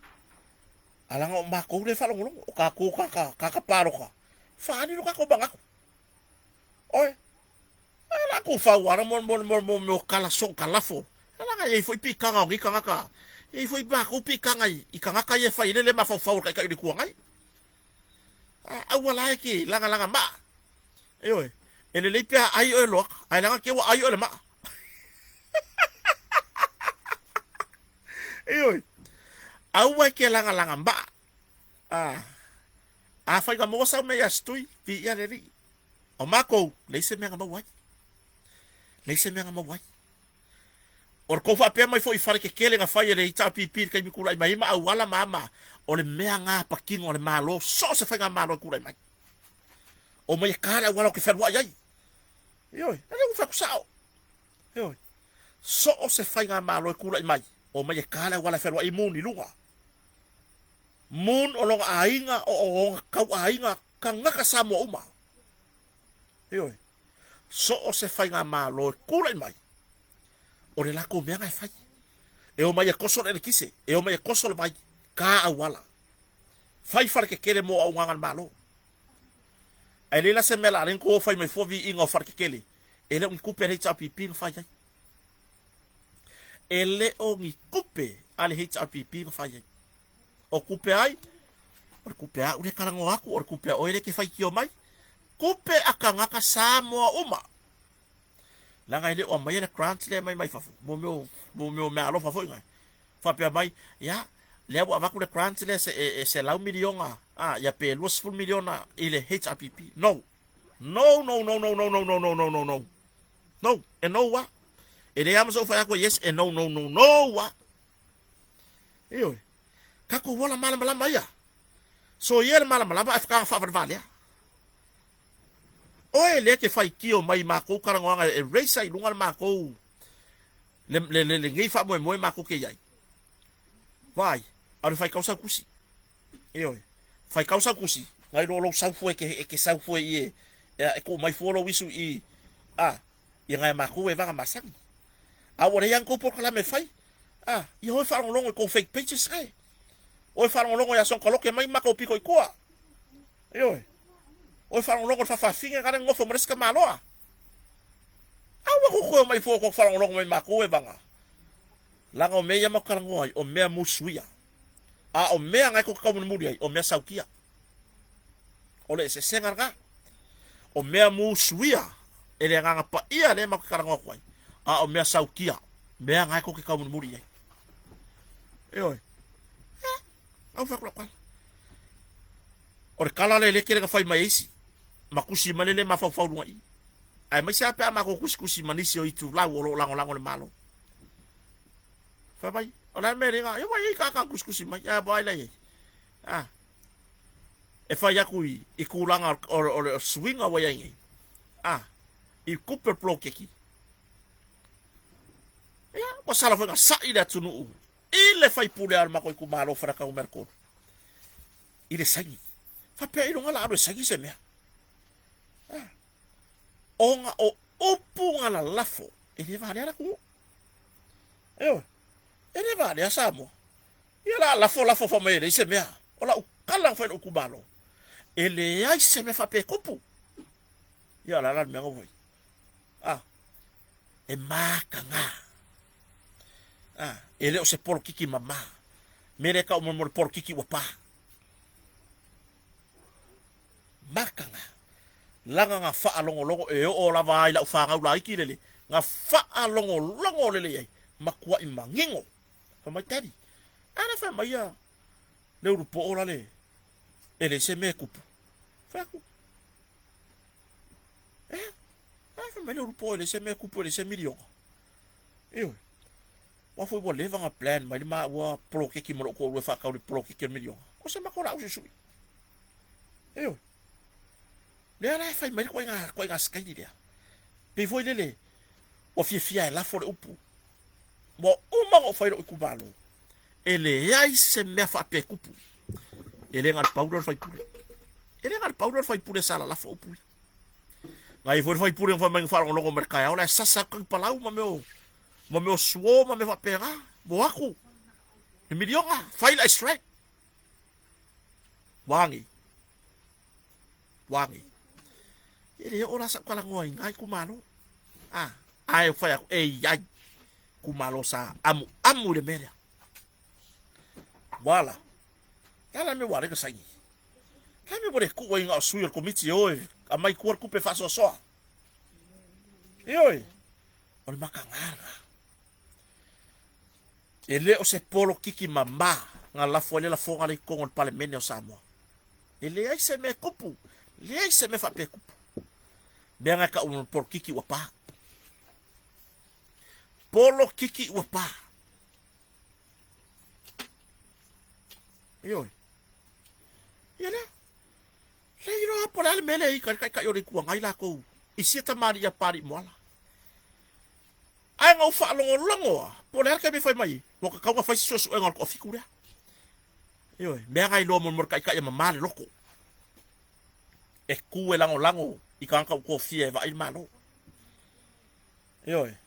a leaga o matou lea e faalogologo, o tatou tagata, tagata palota, faaali lo tatou manatu. Oe, a la kou fau ala mo mo mo mo mo kala so kalafo. Ala ga ei foi pikanga o ni kangaka. Ei foi matou pikanga i, i kangaka ia fai lele mafaufau o le taitai o le Itu Agai. A aua la e ke lagalaga maa. Ioe, e lelei pe a ai oe loa, ae leaga ke ua ai oe le maa. Ioe, aua e ke lagalaga maa. A, afai na maua sau mea ia Stui, viia le Alii. O makou, leai se mea na maua ai. Leai se mea na maua ai. O le tou faapea mai foi i fale tetele na fai e le HRPP i le taimi tulai mai ai ma auala ma a ma a, o le mea na patino a le Malo, so o se faigamalo e tulai mai. Omai e ta le auala ou te fealuai ai. Ioe, o lea ua fai atu sao. Ioe, so o se faigamalo e tulai mai, omai e ta le auala e fealuai ai Moon i luga. Moon o lona aiga, o ona tauaiga, tagata Samoa uma. Ioe. So o se faigamalo e tulai mai, o le latou mea na e fai. E omai e koso le elekise, e omai e koso le vai, ta auala. Fai fale tetele mo auaunaga a le Malo. Ae leai la se mea la alai na fai mai fua viiga o fale tetele, e le o ni tupe a le HRPP na fai ai. E le o ni tupe a le HRPP na fai ai. O tupe ai, o le tupe a au lea e talanoa atu, o le tupe a oe lea e te faitio mai. Tupe a tagata Samoa uma. Leaga e le o aumaia le grant lea mai mai fafo, mo mea o, mo mea o meaalofa foi na. Faapea mai, ia, lea ua avatu le grant lea se, e, e 100 miliona, a, ia pe 20 miliona i le HRPP. No. No, no, no, no, no, no, no, no, no, no, no. No, e no a. E leai lava ma sou fai atu e yes, e no, no, no, no a. Ioe. Tatou ola malamalama ia. Soia le malamalama ae whakaanga whaawharewalea. Oe lea ke faitio mai makou talanoaga e raise ai i luga le makou le, le, le, lenei faamoemoe makou ke i ai. Vaai, a o le faitau sau tusi. Ioe. Faitau sau tusi, nai lo lou sau fua e ke, e ke sau fua i e, e, e tuu mai fua lou isu i, a, ia ngai makou e vaga masani. A ua leai lava ni tou polokalame e fai. A, ia oe faalogologo i tou fake pages nai. Oe faalogologo ia Sonkaloke mai makou pito i tua. Ioe. Oe faalogologo i le faafafine na le nofo ma le isi tamaloa. Aua kou toe omai fua kou faalogologo mai makou e vaga. Leaga o mea ia matou talanoa ai, o mea musuia. A o mea na e tou te taumulimuli ai, o mea saukia. O le eseesega lena. O mea musuia e le Agaga Paia lea matou te talanoa atu ai, a o mea saukia, mea na e tou te taumulimuli i ai. Ioe. Ia, au fai atu lau tala. O le tala lea e le tele na fai mai e isi, ma tusi mai le le mafaufau luga i i. Aemaise lava pe a matou tusitusi ma nisi o itulau o lo o lagolago i le Malo. Fai mai, o le a le mea e le na, ia ua i ai tagata na tusitusi mai, ae ua ai la i ai. A, e fai atu i, i tulaga o, o, o le suiga ua i ai nei. A, i tupe o le poloketi. Ia, ua sala foi na sa'i le atunuu i le faipule a le matou itumalo o Faleata Nu.3 i le saini. Faapea ailoga la alu e saini se mea. Ah. Ona o upu na lalafo e le valea le atunuu. Ioe, e le valea Samoa. Ia la lafo lafo fai mai e leai se mea. O lau tala na fai i lou itumalo, e leai se mea faapea e tupu. Ia o le a la le mea na ua fai? Ah, e mataga. Ah, e le o se polokiki mama. Mea lea e tau mo le polokiki ua pa. Mataga. Laga na faalogologo e oo lava ai lau fanau laiti lele, na faalogologo lelei ai, matuai manino. Fai mai, Daddy, a la fai mai ia le ulu poo la le, e leai se mea e tupu. Fai atu, e, a fai mai le ulu poo e leai se mea e tupu, e leai se miliona. Ioe. Aua foi ua leva ona plan mai le maua poloketi ma lou toalua e faatau i le poloketi o le miliona. O se matou laau suisui. Ioe. Lea la e fai mai le ituaiga, ituaiga sikaini lea. Pei foi lele, ua fiafia e lafo le upu. Ua uma ona ou fai i lou itumalo, e leai se mea faapea e tupu. E le na o le pau lea o le faipule. E le na o le pau lea o le faipule sa lalafo upu ia. Na i ai foi le faipule na fai mai na faalogologo mai i le taeao la e sasa atu palau ma mea o ma mea o suo ma mea faapena. Ua o atu le miliona, fai le ice Ua agi. Ua agi. E le oo la sau talanoa i na itumalo. Ah, ae fai atu e i ai itumalo sa amuamu i le mea lea. Ua ala. Le a la le mea ua ala ai ona saini? Le a le mea ua le tuu ai na o sui o le komiti e o e aumai tua le tupe faasoasoa? Ioe, o le mataga lena. E le o se polokiki mama na lafo ai le lafoga lea i totonu o le Palemene o Samoa. E leai se mea e tupu, leai se mea faapea e tupu. Mea na e tau o le polokiki ua pa. Polokiki ua pa. Ioe. Ia lea. Le iloa po o le a le mea lea e ita ai le Taitai o le Itu Agai latou i sia tamalii a Papalii Moala. Ae na ou faalogologo lava, po o le a le taimi e fai mai ai, ua tatau ona fai se suesuega o le toafitu lea. Ioe, mea na iloa mo le taitai e mama le loto. E tu e lagolago i tagata ua tofia e vaai le Malo. Ioe,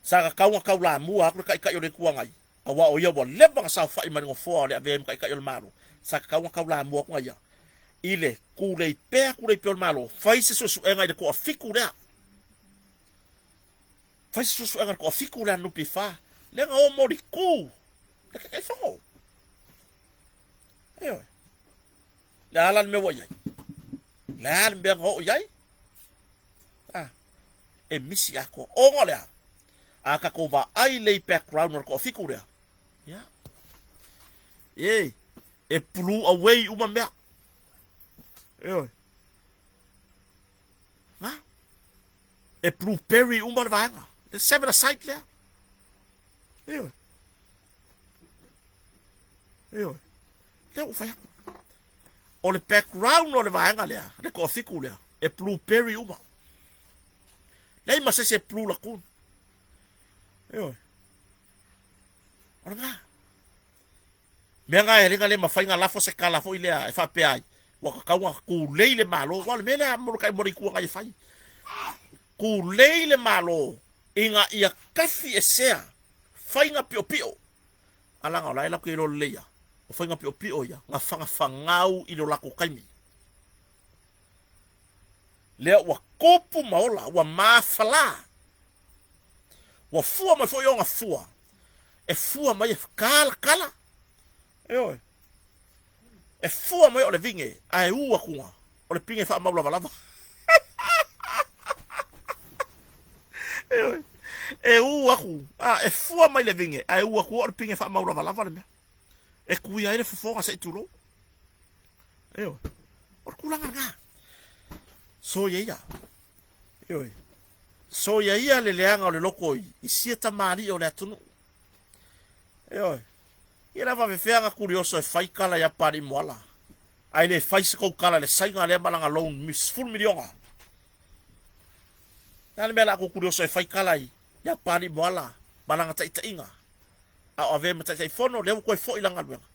sa tatau ona taulamua atu le taitai o le Itu Agai, aua o ia ua leva ona saofai mai le nofoa o le avea ai ma taitai o le Malo, sa tatau ona taulamua atu ia i le tulei pea tulei pea o le Malo, fai se suesuega i le toafitu lea. Fai se suesuega i le toafitu lea a le NPF, lea na o molitu le Taitaifono. Ioe. Le a la le mea ua i ai? Le a le mea na oo i ai? Ah, e misi atoa. Ona o le a? A tatou vaai lelei i background o le toafitu lea, ia, e, e blew away uma mea. Ioe. Ha? E blueberry uma le vaega. Le seven aside lea. Ioe. Ioe. Lea ua fai atu. O le background o le vaega lea, le toafitu lea, e blueberry uma. Leai ma se isi e blue lagoon. Ioe. O lena. Mea na e le na le mafai na lafo se tala foi lea e faapea ai, ua tatau ona tulei le Malo. Aua o le mea lea mo le mo le Itu Agai e fai. Tulei le Malo ina ia tafi esea faiga piopio. A laga o la e latou te iloa lelei lava, o faiga piopio ia na fagafagau i lo latou taimi. Lea ua tupu ma ola, ua mafala. Ua fua mai foi ona fua, e fua mai e kalakala. Ioe. E fua mai o le vine, ae u atuga, o le pine faamau lavalava. Ioe. E u aku, a, e fua mai le vine, ae u atu o le pine faamau lavalava le mea. E kuia ai le fofoga se i tulou. Ioe. O le tulaga lena. Soia ia. Ioe. Soia ia le leaga o le loko i sia tamalii o le atunuu. Ioe. Ia la faafefea na Kurioso e fai kala ia Papalii Moala, ae le fai se kou kala i le Saina lea ma lana loan 10 miliona. Le a le mea la kou Kurioso e fai kala ai ia Papalii Moala ma lana taitaiga, a o avea ma Taitaifono, lea ua toe foi lana galuega.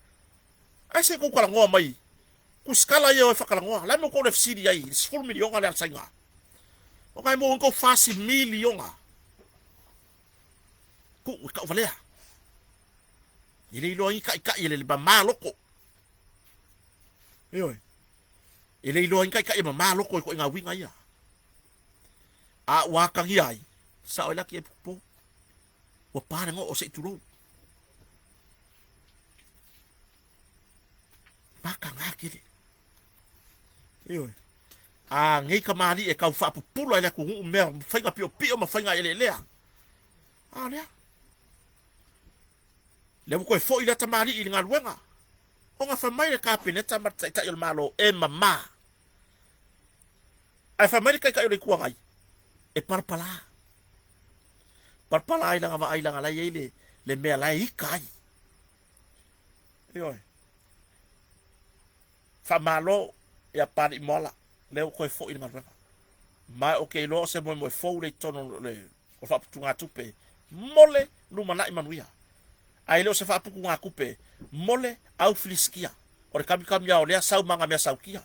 Ae se i tou talanoa mai tusikala ia o e faatalanoa. Le a le mea ua tou le fesili ai i le 10 miliona lea a le Saina? O na e maua ai tou 40 miliona. Tuu e tauvalea. E le iloa ai taitai e le mama loko. Ioe. E le iloa ai taitai e mama loko i ituaiga uiga ia. A ua atagia ai, sao ai laki e popo. Ua pa le goo se i tulou. Mataga tele. Ioe. A nei kamali'i e tau faapupula i le atunuu mea faiga piopio ma faiga eleelea. A lea. Lea ua toe foi lea tamalii i le galuega. Ona fai mai le Kapeneta ma le Taitai o le Malo e mama. Ae fai mai le Taitai o le Itu Agai e palapala. Palapala ai lana vaai leaga la e i ai le, le mea la e ita ai. Ioe. Faamalo ia Papalii Moala, lea ua toe foi i le galuega. Ma ou te iloa o se moemoe fou lea i totonu o le faaputugatupe. mo le lumanai manuia. Ae le o se faaputugatupe mo le au Filisitia. O le kamikami lava o lea sau ma ana mea sautia.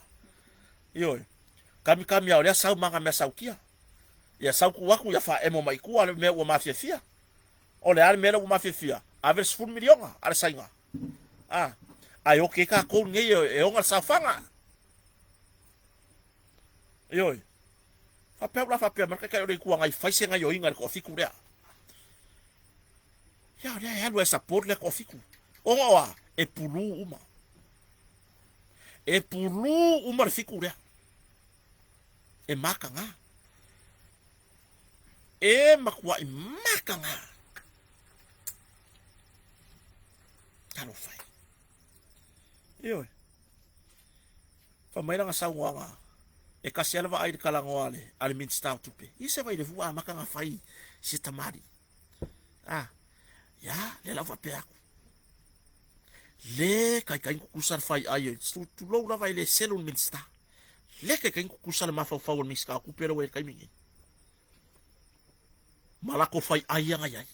Ioe. Kamikami lava o lea sau ma ana mea sautia. Ia sau tuu atu ia faaemo mai tua le mea ua mafiafia. O le a le mea lea ua mafiafia? Ave le 10 miliona a le Saina. A, ae oke tatou nei e ona le saofaga. Ioe. Faapea ula faapea mai le Taitai o le Itu Agai fai se gaioiga i le toafitu lea. Ia o lea e alu e support lea toafitu. Ona o a? E pulū uma. E pulū uma le fitu lea. E mataga. E matuai mataga. Talofa e. Ioe. Fai mai lana saunoaga, e kasi lava le vaai i le talanoa a le, a le Minisita o Tupe. I se Vailevu ua amata ona fai si tamalii. Ah, ia, lea la ua faapea atu. Le kaikai tutusa le fai ai, tulou lava e le selu le Minisita. Le kaikai tutusa le mafaufau o le Minisita o Tupe lea ua i ai i le taimi nei. Ma lako fai ai aga i ai.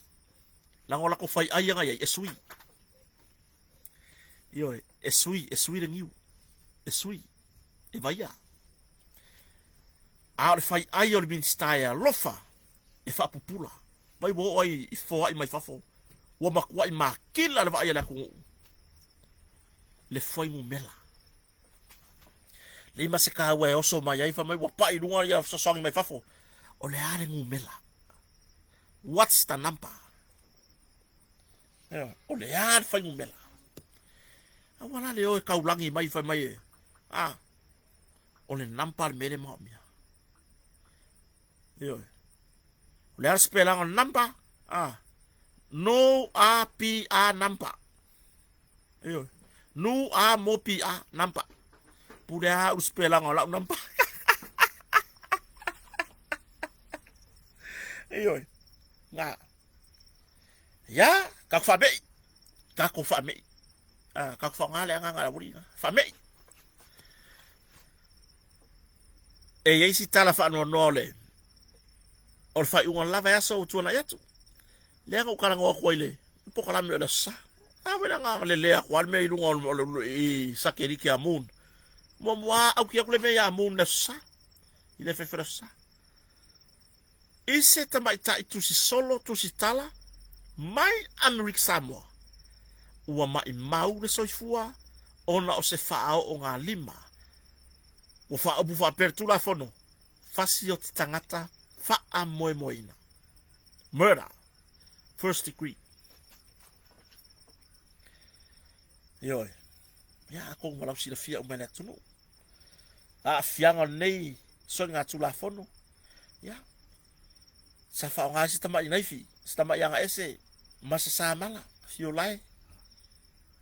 Leaga o lako fai ai aga i ai, e sui. Ioe, e sui, e sui le niu. E sui, e vaia. A o le fai ai o le Minisita e alofa, e faapupula. Vai ua oo ai i foai mai fafo. Ua matuai makila le vaai a le atunuu. Le fuainumera. Leai ma se taua e oso mai ai, fai mai ua pai i luga ia fesoasoani mai fafo. O le a le numera? What's the number? O le a le fuainumera? Aua la le o e taulagi mai fai mai e, a, o le number le mea lea e manaomia. Ioe. O le a le sipelaga o le number? A, no A P A number. Ioe. Nu A mo P A number. Pule a u sipelaga o lau number. Ioe. Nga. Ia, ka whaamei. Ka ko whaamei. Ah, ka ko whaonga le agaga la wuri. Whaamei. E i ai si tala faanoanoa o le o le faaiuga lava e aso ua tuanai atu. Lea na ou talanoa atu ai i le polokalame o le Aso Sa. A wena nga le lea atu a le mea i luga o le i satelite a Moon. Muamua auki atu le mea ia Moon le Aso Sa. I le FF le Aso Sa. I se tamaitai tusi solo, tusi tala, mai Amerika Samoa, ua maʻimau le soifua ona o se faaoogalima. Ua faaupu faapea le Tulafono, fasi o te tagata faamoemoeina. Murder, first degree. Ioe, ia atonu ma lau silafia uma e le atunuu. Aafiaga o lenei soligatulafono, ia, sa faaaoga ai se tama'i naifi, se tama'i agaese ma se samala, fiolae.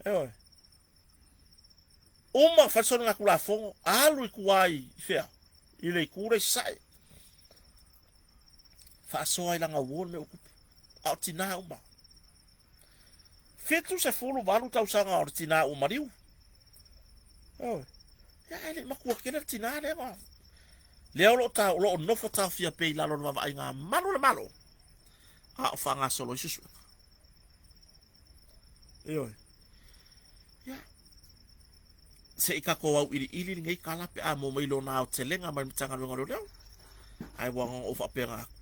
Ioe. Uma fai le soligatulafono, alu i tua i fea? I le itu lea i Sasae. Faasoa i lana uo le mea ua tupu. A o tinā uma. 78 tausaga o le tinā ua maliu. Ioe. Ia, e le i matua tele le tinā lea ma... Lea o lo o ta, o lo o nofo taofia pea i lalo o le vaavaaiga a malu o le Malo, a o faagasolo ai suesuega. Ioe. Ia. Se i tatou auiliili lenei tala pe a maua mai lona aotelega mai le Matagaluega o Leoleo. Ae ua na ona ou faapena atu.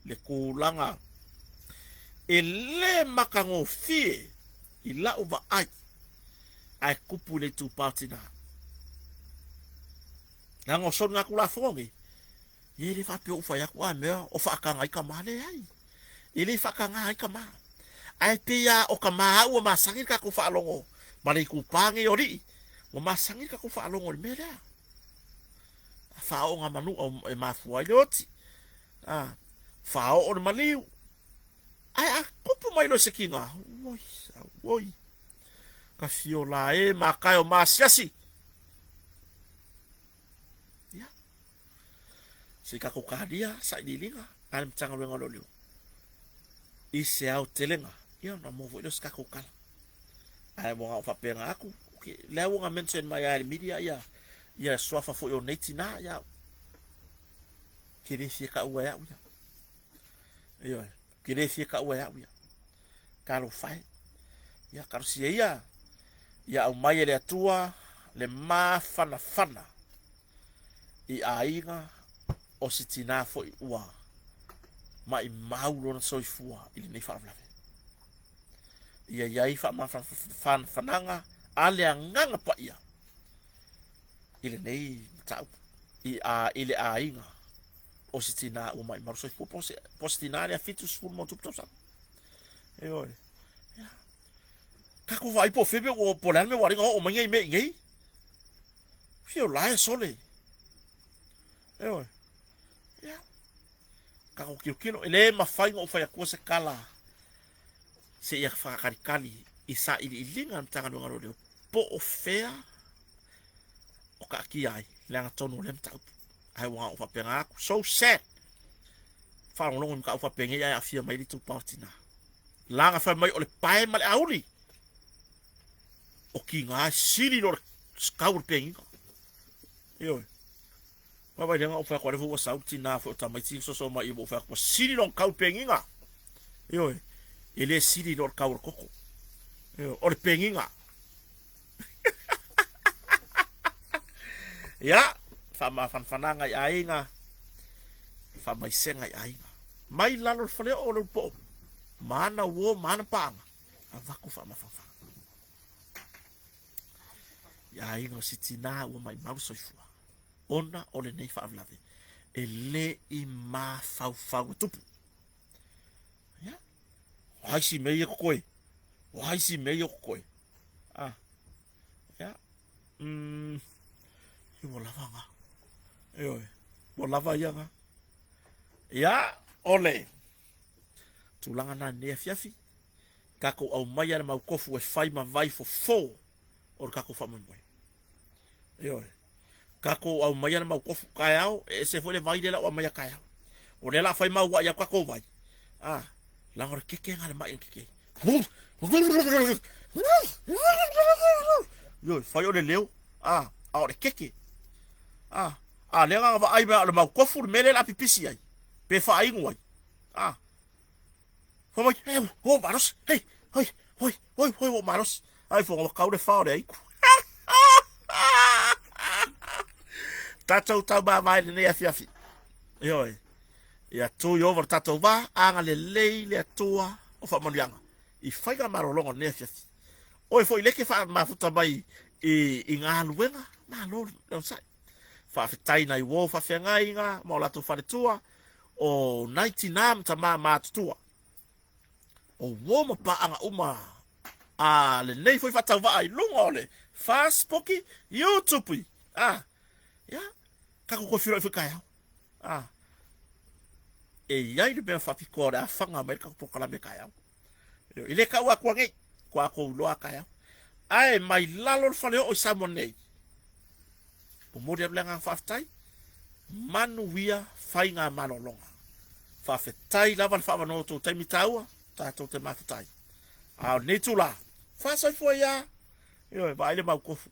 Le tulaga e le matagofie i lau vaai ae tupu i le itupa o tinā. Leaga o soligatulafono nei, ia e le faapea ua ou fai atu a mea o faataga ai tama, leai. E le faataga ai tama. Ae pei lava o tama au ua masani le tatou faalogo ma le itupa nei o alii, ua masani le tatou faalogo i le mea lea. A faaoo ngā manu e mafua ai le oti. A faaoo le maliu. Ae a tupu mai loa se kiga, oi, auoi, ka fiola e makae o maasiasi. Ia, se i tatou talia sailiiliga a le Matagaluega o Leoleo i se aotelega, ia ona maua foi lea o se tatou tala. Ae ua na o faapena atu, okay, lea ua na mention mai lava e le media ia, ia suafa foi o nei tinā, ia, ke le fia taua e au ia. Ioe. Ke le fia kaua e au ia. Talofa e. Ia talosia ia, ia aumai e le Atua le mafanafana i aiga o si tinā foi ua maimau lona soifua i lenei faalavelave. Ia i ai faamafanafanaga a le Agaga Paia i lenei mataupu i, a, i le aiga o si tinā ua maimau le soifua, po o po se tinā lea 70 ma tupu tausaga. Ioe. Ia. Tatou vaai po o fea mea ua, po o le a le mea ua ala ai ona oo mai nei mea i inei. Fia o la e sole. Ioe. Ia. Tatou tilotilo, e le mafai ona ou fai atua se tala seia faatalitali i sailiiliga a le Matagaluega o Leoleo po o fea o taatia ai le agatonu o lea mataupu. Ae ua na ou faapena atu, so sad. Faalogologo i mataupu faapenei ae aafia mai le itupa o tina. Laga fai mai o le pae ma le auli o tiga e sili lo le kau o le pegiga. Ioe. Vaavaai lea na ou fai atu, a o lea foi ua sau le tina foi o tamaiti soso mai ua ou fai atu, ua sili lona tau i le pegiga. Ioe, e le sili i lo le tau o le koko. Ioe, o le pegiga. Ia, faamafanafanaga i aiga, faamaisega i aiga. Mai lalo o le faleoo o le ulupo'o, ma ana uo ma ana paaga, avatu faamafanafanaga. I aiga o si tinā ua maimau le soifua, ona o lenei faalavelave e le i mafaufau e tupu. Ia, o ai si mea ia totoe? O ai si mea ia totoe? Ah, ia, ua lava nga. Ioe, ua lava ia nga. Ia, o le tulaga na lenei afiafi, tatou aumaia le mautofu e fai ma vai fofo o le tatou faamoemoe. Ioe. Tatou aumaia le mautofu taeao, e ese foi le vai lea la ua aumaia taeao. O lea la fai ma ua'i atu tatou vai. Ah, leaga o le keke na le mai keke. Ioe, fai o le leo. Ah, a o le keke. Ah, a lea na vaai mai o le mautofu le mea lea la pipisi ai. Pe faainu ai. Ah, Fai mai, e, ua malosi, hei, hoi, hoi, hoi, hoi, ua malosi. Ai foga ua kau le fa o le aiku. Tatou taumāvae lenei afiafi. Ioe, ia tu i ova le tatou vā, agalelei le Atua o faamanuiaga i faiga malologa o lenei afiafi. Oe foi leke faamafuta mai i, i galuega, malo le onosai. Faafetai nai uo faafeagaiga ma o latou faletua, o nai tinā ma tamā matutua, o uo ma paaga uma a lenei foi faatauvaa i luga o le Facebook, YouTube, a, ia, tatou toe feiloai foi taeao. A, e i ai le mea faapitoa o le a faga mai le tatou polokalame taeao. E le taua atua nei, ua tou iloa taeao. Ae mai lalo le faleoo i Samoa nei, momoli atu le agaga faafetai, manuia faigamalologa. Faafetai lava le faaavanoa o tou taimi taua, tatou te mafuta ai. A o lenei itula, faasoifua ia, ioe, vaai le mautofu.